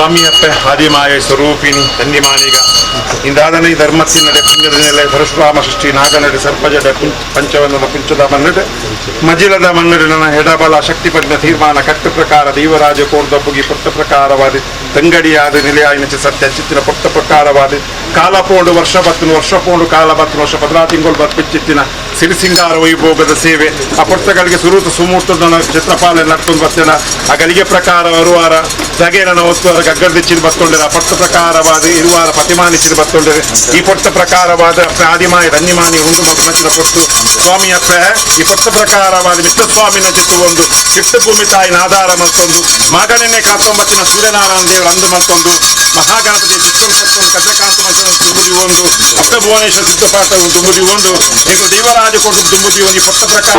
ಸ್ವಾಮಿಯಪ್ಪೆ ಆದಿಮಾಯ ಸ್ವರೂಪಿಣಿ ತಂದಿಮಾನಿಗ ಇಂದಾದನೆ ಧರ್ಮತ್ತಿನಡೆ ಪುಣ್ಯದ ನೆಲೆ ಪರಶುರಾಮ ಸೃಷ್ಟಿ ನಾಗನಡೆ ಸರ್ಪಜಡೆ ಪಂಚವನ್ನದ ಪುಂಚದ ಮನ್ನಡೆ ಮಜಿಲದ ಮನ್ನಡೆ ನನ್ನ ಹೆಡಬಲ ಶಕ್ತಿ ಪಡಿನ ತೀರ್ಮಾನ ಕಟ್ಟು ಪ್ರಕಾರ ದೇವರಾಜ ಕೋರ್ದಬ್ಬುಗಿ ಪೊಟ್ಟ ಪ್ರಕಾರವಾದ ತಂಗಡಿಯಾದ ನೆಲೆಯಾಯಿನ ಸತ್ಯ ಚಿತ್ತಿನ ಪೊಟ್ಟ ಪ್ರಕಾರವಾದ ಕಾಲ ಪೋಂಡು ವರ್ಷ ಬತ್ತನು ವರ್ಷ ಪೋಂಡು ಕಾಲ ಬತ್ತನು ವರ್ಷ ಪದ್ರಾ ತಿಂಗಳು ಬತ್ಪಿಚ್ಚಿತ್ತಿನ ಸಿರಿಸಿಂಗಾರ ವೈಭೋಗದ ಸೇವೆ ಆ ಪೊರ್ತಗಳಿಗೆ ಸುರೂತ ಸುಮೂರ್ತದ ಚಿತ್ರಪಾಲ ನಡ್ಕೊಂಡು ಬರ್ತೇನ ಆ ಗಳಿಗೆ ಪ್ರಕಾರ ಬರುವಾರ ಜಗೇನ ಒತ್ತುವಾರ ಗಗ್ಗರದಿಚ್ಚಿನ ಬತ್ತೊಂಡರೆ ಆ ಪೊಟ್ಟ ಪ್ರಕಾರವಾದ ಇರುವಾರ ಪತಿಮಾನಿಚ್ಚಿನ ಬತ್ತೊಂಡರೆ ಈ ಪೊಟ್ಟ ಪ್ರಕಾರವಾದ ಆದಿಮಾಯ ಧನ್ಯಮಾನಿ ಉಂಡು ಮಗುನಚಿನ ಪೊಟ್ಟು ಸ್ವಾಮಿಯಪ್ಪ ಈ ಪೊಟ್ಟ ಪ್ರಕಾರವಾದ ಮಿತ್ರಸ್ವಾಮಿನ ಚಿತ್ತು ಒಂದು ಚಿಟ್ಟು ಭೂಮಿ ತಾಯಿನ ಆಧಾರ ಮತ್ತೊಂದು ಮಗನನ್ನೇ ಕಾತೊಂಬತ್ತಿನ ಸೂರ್ಯನಾರಾಯಣ ದೇವರ ಅಂದು ಮತ್ತೊಂದು ಮಹಾಗಣಪತಿ ಚಿತ್ತು ಸತ್ತೊಂದು ಕದ್ರಕಾಂತ ಮತ್ತೊಂದು ದುಂಬುದಿ ಒಂದು ಅಪ್ಪ ಭುವನೇಶ್ವರ ಸಿದ್ಧಪಾತ ದುಂಬುದಿ ಒಂದು ಈಗ ದೇವರಾಜ ಕೊಟ್ಟು ದುಂಬುದಿ ಒಂದು ಈ ಪೊಟ್ಟ ಪ್ರಕಾರ.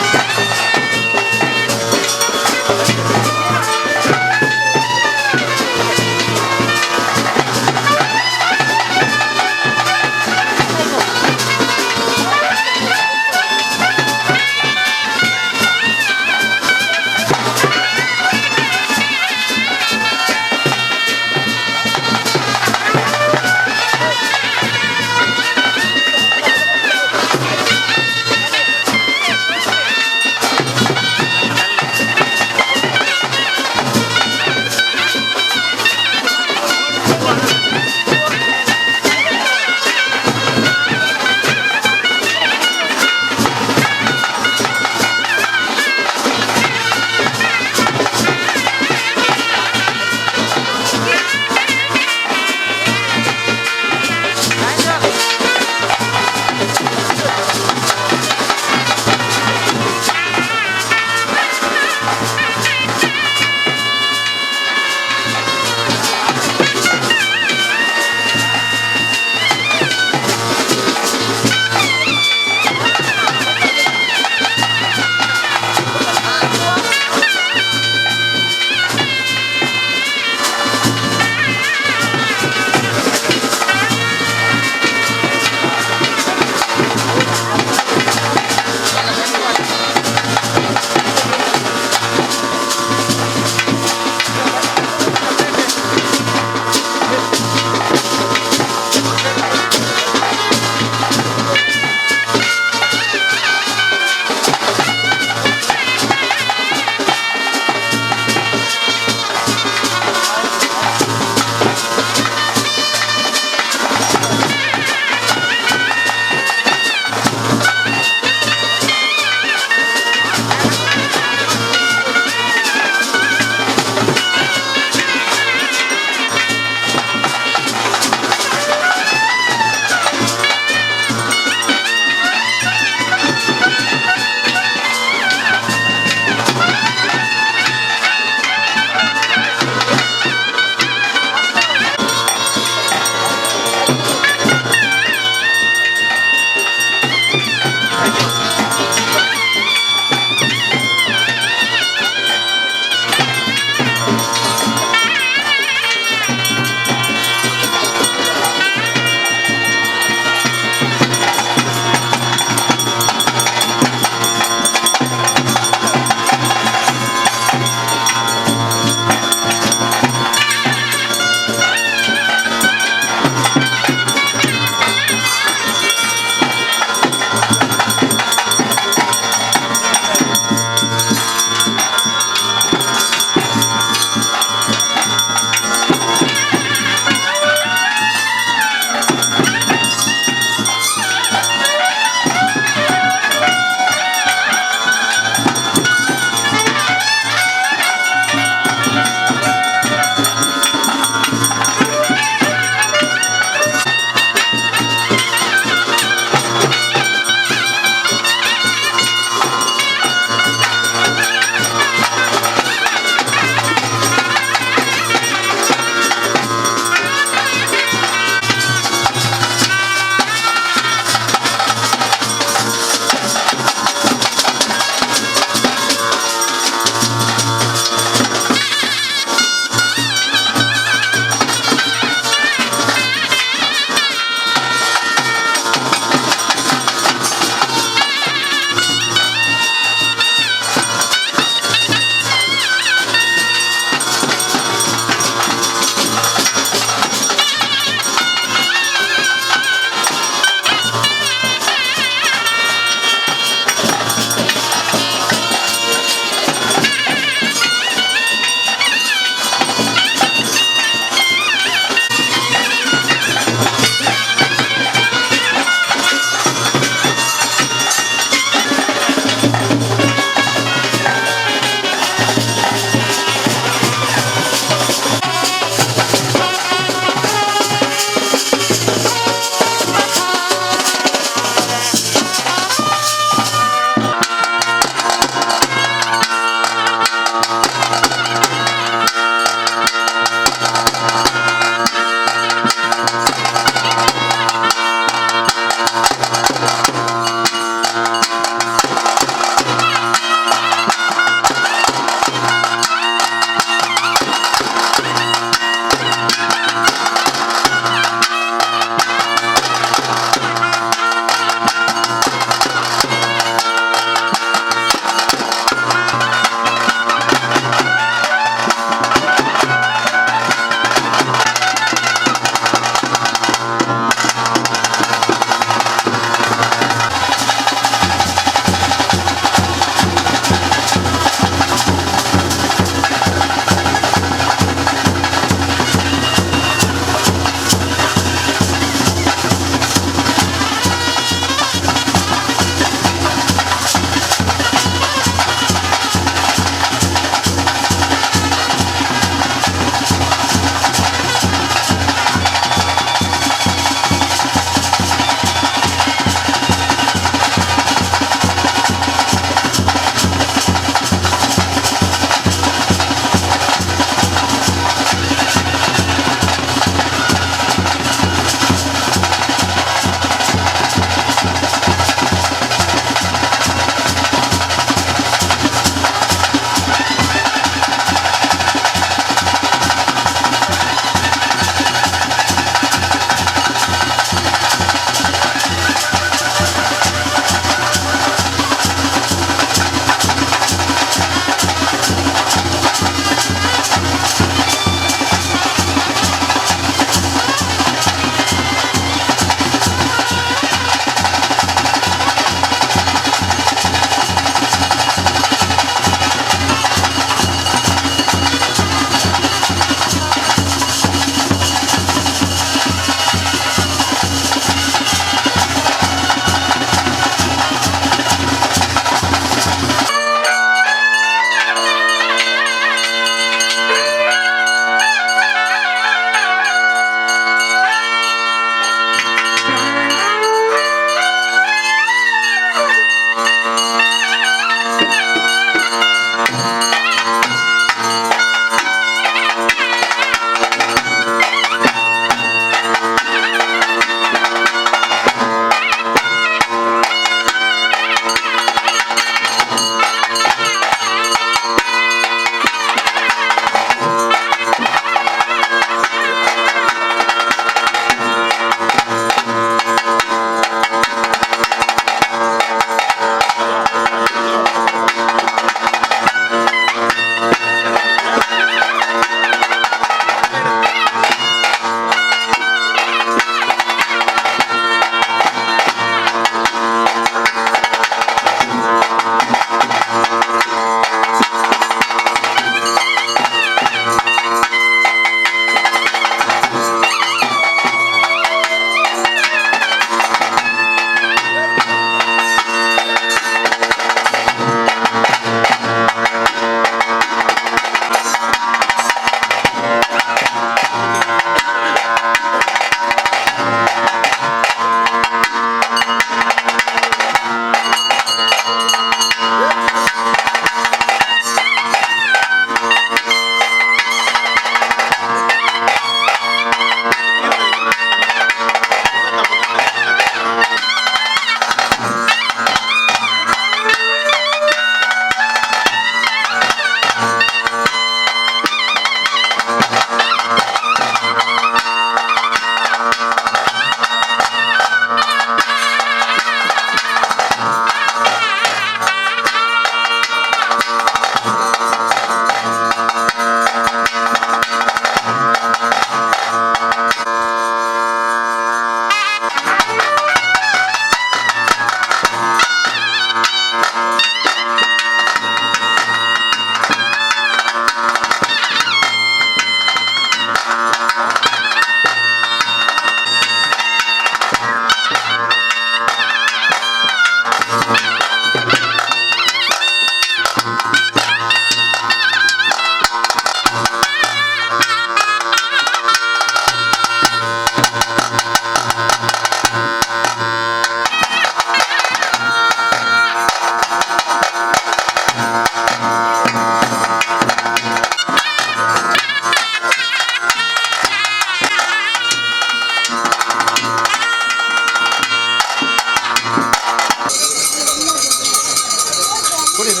ಬೇಗ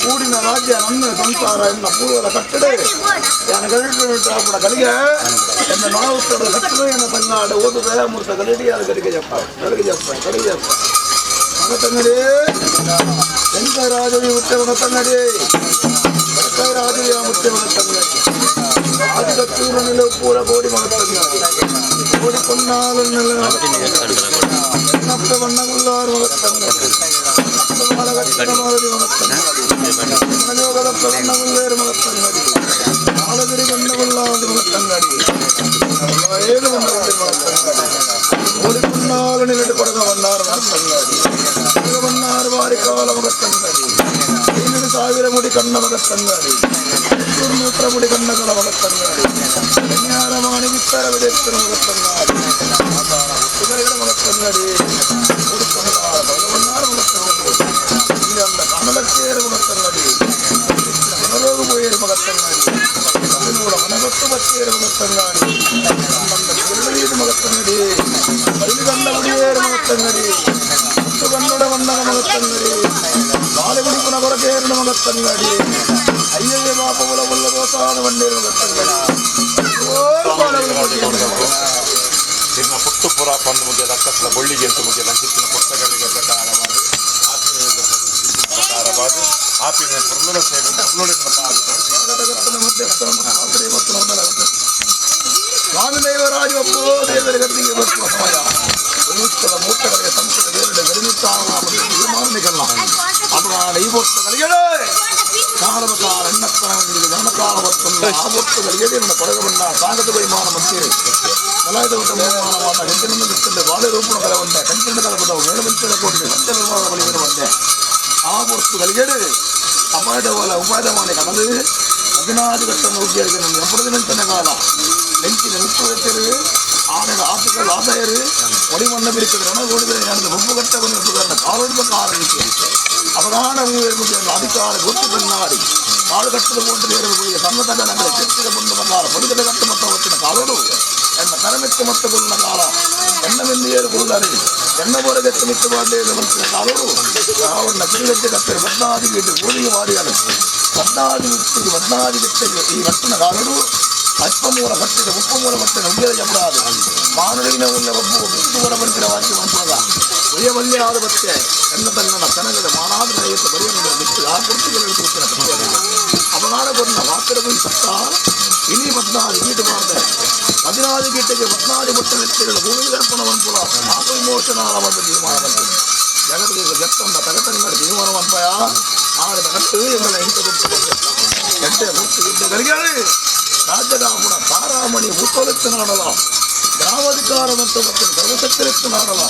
ಕೂಡಿನ ರಾಜ್ಯ ನನ್ನ ಸಂಸಾರ ಎನ್ನ ಪೂರ್ವದ ಕಟ್ಟಡ ಕಲಿಗೆ ಎನ್ನ ನಾವುತ್ತದ ಕಟ್ಟಡ ಎನ್ನ ತಂಗಾಡ ಓದುದ ಮೂರ್ತ ಗಲಿಡಿಯಾದ ಗಡಿಗೆ ಜಪ್ಪ ಗಡಿಗೆ ಜಪ್ಪ ಗಡಿಗೆ ಜಪ್ಪ ಮಗತಂಗಡಿ ವೆಂಕರಾಜವಿ ಮುತ್ತೆ ಮಗತಂಗಡಿ ರಾಜವಿಯ ಮುತ್ತೆ ಮಗತಂಗಡಿ ಆದಿಗತ್ತೂರ ನಿಲ ಪೂರ ಕೋಡಿ ಮಗತಂಗಡಿ ಕೋಡಿ ಪೊನ್ನಾಲು ನೆಲ ಬಣ್ಣಗುಲ್ಲಾರು ಮಗತಂಗಡಿ ಸಾವಿರ ಮುಡಿ ಕಣ್ಣ ಮಗತ್ತಂಗಾಡಿ ನೂತ್ರ ಮುಡಿ ಕಣ್ಣಗಳ ಮಗತ್ತಂಗಾಡಿ ಕನ್ಯಾರ ಮಾಣಿ ವಿತ್ತರ ವಿದೇಶನ ಮಗತ್ತಂಗಾಡಿ ಮಗತ್ತಂಗಾಡಿ ಮಗತ್ತಂಗಾಡಿ ಮಗತ್ತಂಗಾಡಿ ಮನರೋಗ ಪೋಯೇರು ಮಗತ್ತಂಗಾಡಿ ಮನಗೊಟ್ಟು ಬಚ್ಚೇರು ಮಗತ್ತಂಗಾಡಿ ಮಗತ್ತಂಗಡಿ ಬೈಲು ಕಂಡ ಮುಡಿಯೇರು ಮಗತ್ತಂಗಡಿ ಮುತ್ತು ಕಣ್ಣುಡ ಬಂದಗ ಮಗತ್ತಂಗಡಿ ಬಾಲೆಗುಡಿ ಪುನ ಕೊರಕೇರು ಮಗತ್ತಂಗಡಿ ಅಯ್ಯಯ್ಯ ಬಾಪ ಉಲ ಉಲ್ಲ ದೋಸಾನ ಬಂಡೇರು ಮಗತ್ತಂಗಡಿ ಇನ್ನ ಪುಟ್ಟುಪುರ ಪಂದು ಮುಗಿಯದ ಅಕ್ಕಸಲ ಬೊಳ್ಳಿಗೆ ಅಂತ ಮುಗಿಯದ ಚಿತ್ತಿನ ಪುಸ್ತಕಗಳಿಗೆ ಪ್ರಕಾರವಾದ ಆಪಿನ ಪ್ರಕಾರವಾದ ಆಪಿನ ಪುರ್ಲುಡ ಸೇವೆ ಪುರ್ಲುಡಿನ ಸ್ವಾಮಿ ದೇವರಾಜ ಒಪ್ಪೋ ದೇವರ ಗತಿಗೆ ಬರುವ ಸಮಯ ಉತ್ಸವ ಮೂರ್ತಗಳಿಗೆ ಸಂಸದ ಬೇರೆ ತೀರ್ಮಾನನಿಗಲ್ಲ ಅವನ ಈ ವಸ್ತುಗಳಿಗೆ ಕಾಲವಕಾರ ಎಣ್ಣಪ್ಪನವನಿಗೆ ಧರ್ಮಕಾಲ ವಸ್ತುವನ್ನು ಆ ವಸ್ತುಗಳಿಗೆ ನನ್ನ ಕೊಡಗಬಣ್ಣ ಸಾಗದ ವೈಮಾನ ಮಂತೀರಿ ಕಲಾಯದ ಮಾನವಾದ ಗಂಟಿನ ಬಿತ್ತಂದೆ ಬಾಳೆ ರೂಪಣ ಕಲವಂದೆ ಕಂಚಿನ ಕಲಪದವು ಮೇಲಮಂಚಿನ ಕೋಟಿ ಸಂಚ ನಿರ್ಮಾಣ ಬಲಿ ಆ ವಸ್ತುಗಳಿಗೆ ಅಪಾಯದವಲ ಉಪಾಯದಮಾನೆ ಕಡಲು ಹದಿನಾರು ಗಟ್ಟ ನೌಕಿಯರಿಗೆ ನನ್ನ ಎಪ್ಪತ್ತು ಕಾಲ ನೆಂಚಿನ ನುಪ್ಪು ಆನೆದ ಆಸುಗಳು ಆದಾಯರು ಒಡಿಮಣ್ಣ ಬಿರಿಕದ ರಣಗೋಡಿದರೆ ನಡೆದ ಒಬ್ಬು ಗಟ್ಟವನ್ನು ಒಬ್ಬುಗನ್ನ ಕಾಲೊಡ್ಬ ಕಾರಣಿಕೆ ಅವಧಾನ ಅಧಿಕಾರ ಗೊತ್ತು ಕನ್ನಾಡಿ ಕಾಳು ಕಟ್ಟದ ಕೊಂಡ ಸನ್ನತದ ನಗರ ಕೆತ್ತಿದ ಬಂದು ಬಂದಾರ ಪಡಿಗದ ಕಟ್ಟು ಮತ್ತ ಹೊತ್ತಿನ ಕಾಲೋಡು ಎನ್ನ ತರಮೆತ್ತು ಮತ್ತ ಗುಲ್ಲ ಕಾಲ ಎನ್ನ ಮೆಂದಿಯರು ಕುರುದಾರಿ ಎನ್ನ ಹೊರಗೆತ್ತು ಮಿತ್ತು ಮಾಡಲೇ ಬಂತಿನ ಕಾಲೋಡು ಅವನ್ನ ಕಿರುಗಟ್ಟೆ ಕತ್ತರಿ ಬದ್ನಾದಿ ಗಿಟ್ಟು ಗೋಳಿಗೆ ಮಾಡಿಯಾನು ಬದ್ನಾದಿ ಮಿತ್ತಿಗೆ ಬದ್ನಾದಿ ಗಿಟ್ಟಿಗೆ ಈ ಕಟ್ಟಿನ ಕಾಲೋಡು ಅಲ್ಪಮೂಲ ಕಟ್ಟಿದ ಉಪ್ಪಮೂಲ ಕಟ್ಟಿದ ಉಗ್ಗಿದ ಜಪಡಾದು ಮಾನುಡಿನ ಉಲ್ಲ ಒಬ್ಬು ಬಿಟ್ಟುವರ ಬಡಿಸಿದ ವಾಕ್ಯ ಮಂತ್ರದ ಒಯ್ಯವಲ್ಲೇ ಆದ ಬತ್ತೆ ಎನ್ನ ತನ್ನ ತನಗದ ಮಾನಾದ ನಡೆಯುತ್ತ ಬರೆಯನ್ನು ಬಿಟ್ಟು ಆ ಕುರ್ತಿಗಳು ಕೂತಿನ ಅವನಾಡ ಕೊನ್ನ ವಾಕ್ಯದ ಬೈ ಸತ್ತ ಇನಿ ಬದ್ನಾದಿ ಗೀಟು ಮಾಡಿದೆ ಹದಿನಾರು ಗೀಟೆಗೆ ಬದ್ನಾದಿ ಬಟ್ಟ ವ್ಯಕ್ತಿಗಳು ಭೂಮಿ ದರ್ಪಣ ಮನ್ಪುಲ ಪಾಪ ವಿಮೋಚನಾಲ ಬಂದ ತೀರ್ಮಾನ ಬಂತು ಜಗತ್ತಿಗೆ ಜತ್ತಂದ ತಗತಂಗಡ ತೀರ್ಮಾನ ಮನ್ಪಯ ಆಡಿದ ಕಟ್ಟು ಎಂಬ ಎಂಟು ಎಟ್ಟೆ ಮುತ್ತು ಯುದ್ಧಗಳಿಗೆ ರಾಜ್ಯದ ಗುಣ ತಾರಾಮಣಿ ಉತ್ತೊಲೆತ್ತು ನಾಡಲ ಗ್ರಾಮಾಧಿಕಾರ ಮತ್ತು ಮತ್ತು ಸರ್ವಶಕ್ತರೆತ್ತು ನಾಡಲ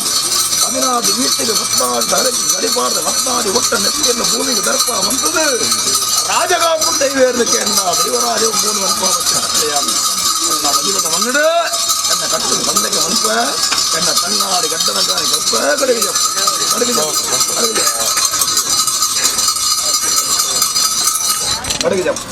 ಹದಿನಾರು ವೀಟ್ಟಿಗೆ ಪತ್ನಾಡಿ ಧರಕ್ಕೆ ಗಡಿಪಾರದ ಪತ್ನಾಡಿ ಒಟ್ಟ ನೆತ್ತಿಯನ್ನು ಭೂಮಿಗೆ ದರ್ಪ ಮಂತದು ರಾಜಗಾಪುರ ದೈವೇರ್ದಕ್ಕೆ ಎನ್ನ ದೈವರಾಜ ಮೂರು ಮನ್ಪ ಎನ್ನ ಮದಿಲದ ಮನ್ನಡು ಎನ್ನ ಕಟ್ಟು ತಂದೆಗೆ ಮನ್ಪ ಎನ್ನ ತನ್ನಾಡಿ ಗಡ್ಡನ ಗಾಳಿ ಗಪ್ಪ ಕಡೆಗೆ ಜಪ್ಪ ಕಡೆಗೆ ಜಪ್ಪ ಕಡೆಗೆ ಜಪ್ಪ ಕಡೆಗೆ ಜಪ್ಪ.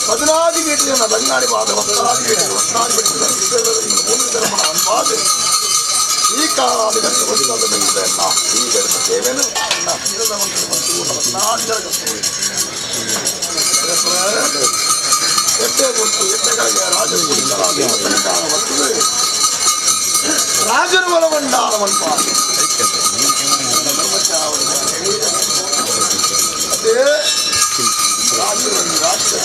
பதினாறு வீட்டில் நான் தங்காடி பாது ஒத்தாதி வீட்டில் ஒத்தாதி பாது ಈ ಕಾಲಾದಿ ಎಟ್ಟೆ ಕೊಟ್ಟು ಎಟ್ಟೆಗಳಿಗೆ ರಾಜ ರಾಜರು ಬಲವಂಡಾರವನ್ ಪಾದು ಅದೇ ರಾಜರು ರಾಜ್ಯ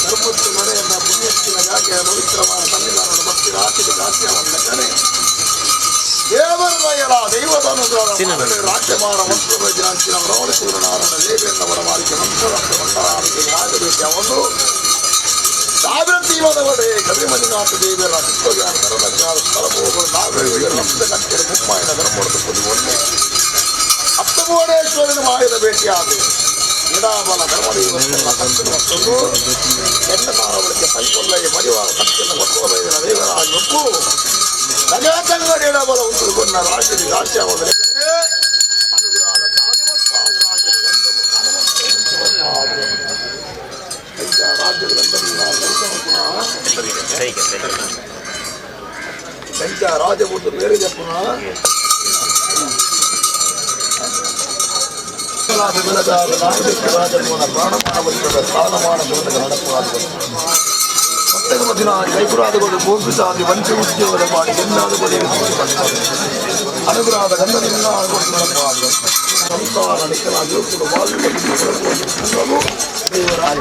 ಧರ್ಮತ್ತು ನಡೆಯನ್ನ ಪುಣ್ಯತ್ತಿನ ಜಾಗೆಯ ಪವಿತ್ರವಾದ ಸನ್ನಿಧಾನದ ಭಕ್ತಿ ರಾಶಿಗೆ ದಾಸ್ಯವನ್ನು ಕರೆ ದೇವರ ದೈವದ ಅನುಗ್ರಹ ರಾಜ್ಯಭಾರ ವಸ್ತು ವೈದ್ಯನಾಂಚಿನ ರೌಳಿ ಸೂರ್ಯನಾರಾಯಣ ದೇವಿಯನ್ನವರ ಮಾಲಿಕೆ ಮಂತ್ರರಂತೆ ಮಂಡಲಾರಿಕೆ ನ್ಯಾಯವೇದ್ಯ ಒಂದು ಸಾವಿರ ತೀವದವರೇ ಕವಿಮಂಜುನಾಥ ದೇವಿಯರ ಚಿತ್ತೋಗ್ಯಾನ ತರಲಜ್ಜಾದ ಸ್ಥಳಭೋಗಗಳು ನಾಗರಿಕ ಲಕ್ಷ ಕಟ್ಟೆಯ ಮುಮ್ಮಾಯಿನ ಧರ್ಮದ ಪೊದಿ ಅತ್ತಭುವನೇಶ್ವರನ ಮಾಯದ ಭೇಟಿಯಾದ ಇಡಾಬಲ ಧರ್ಮದೇವಸ್ಥಾನ ಕಟ್ಟಿನ ಎನ್ನ ತಾರವಳಿಗೆ ಸಂಕೊಲ್ಲೈ ಮರಿವಾರ ಸತ್ಯನ ಒಕ್ಕುವ ದೇವರಾಜ ಒಪ್ಪು ನಗತಂಗಡಿ ಇಡಬಲ ಉಂಟು ಕೊನ್ನ ರಾಶಿ ರಾಶ್ಯವಾದ ಅನುಗ್ರಹದ ರಾಜಪುತ್ರ ಬೇರೆ ಜಪ್ಪುನ ಕೈಪುರಾದಗಳು ವಂಚ ಉದ್ಯೋಗ ಮಾಡಿ ಎಲ್ಲಾದ ಅನುಗ್ರಹದ ಗಂಧದಿಂದ ಸಂಸಾರ ನಿಖಲ ದೇವರಾಯ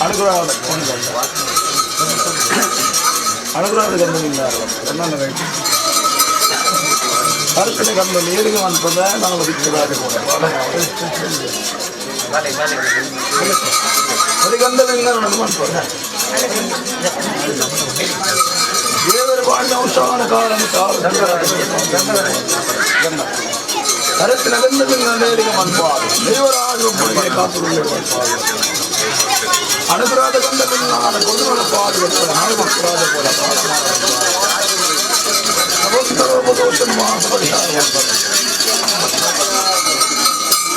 ಅನುಗ್ರಹದ ಅನುಗ್ರಹದ ಗಂಧದಿಂದ ಕರ್ತನ ಗಂಧ ನೀರಿಗೆ ಅಂತದ ನಾವು ಗಂಧದಿಂದ ಮಾಡ್ತದೆ ದೇವರ ಬಾಡಿನ ಔಷಧ ಕಾಲ ಕರತ್ತಿನ ಗಂಧದಿಂದ ನೇರಿಗೆ ಮನ್ಪಾದು ದೇವರಾಜ ಒಬ್ಬನಿಗೆ ಕಾಸುರುಳ್ಳೆ ಮನ್ಪಾದು ಅನುಗ್ರಹದ ಗಂಧದಿಂದ ಕೊಡುವಣ ಪಾದು ಹಾಳು ಮಕ್ಕಳಾದ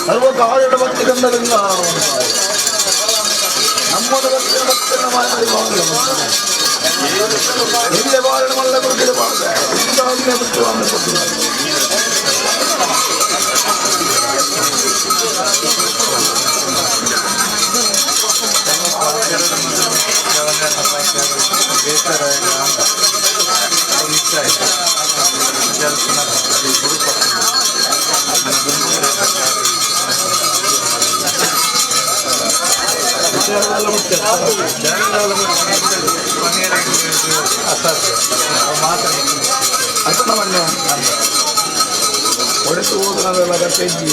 ಸರ್ವ ಕಾರ್ಯದ ಭಕ್ತಿ ಗಂಧದಿಂದ ನಮ್ಮದ ಭಕ್ತಿಯ ಭಕ್ತಿಯ ಹಿಂದೆ ಬಾರಣ ಮಲ್ಲ ಗುರುಕಿದ ಬಾರದೆ ಹೊಡೆತು ಹೋದ ನಾವೆಲ್ಲ ಕಟ್ಟೆಜ್ಜಿ.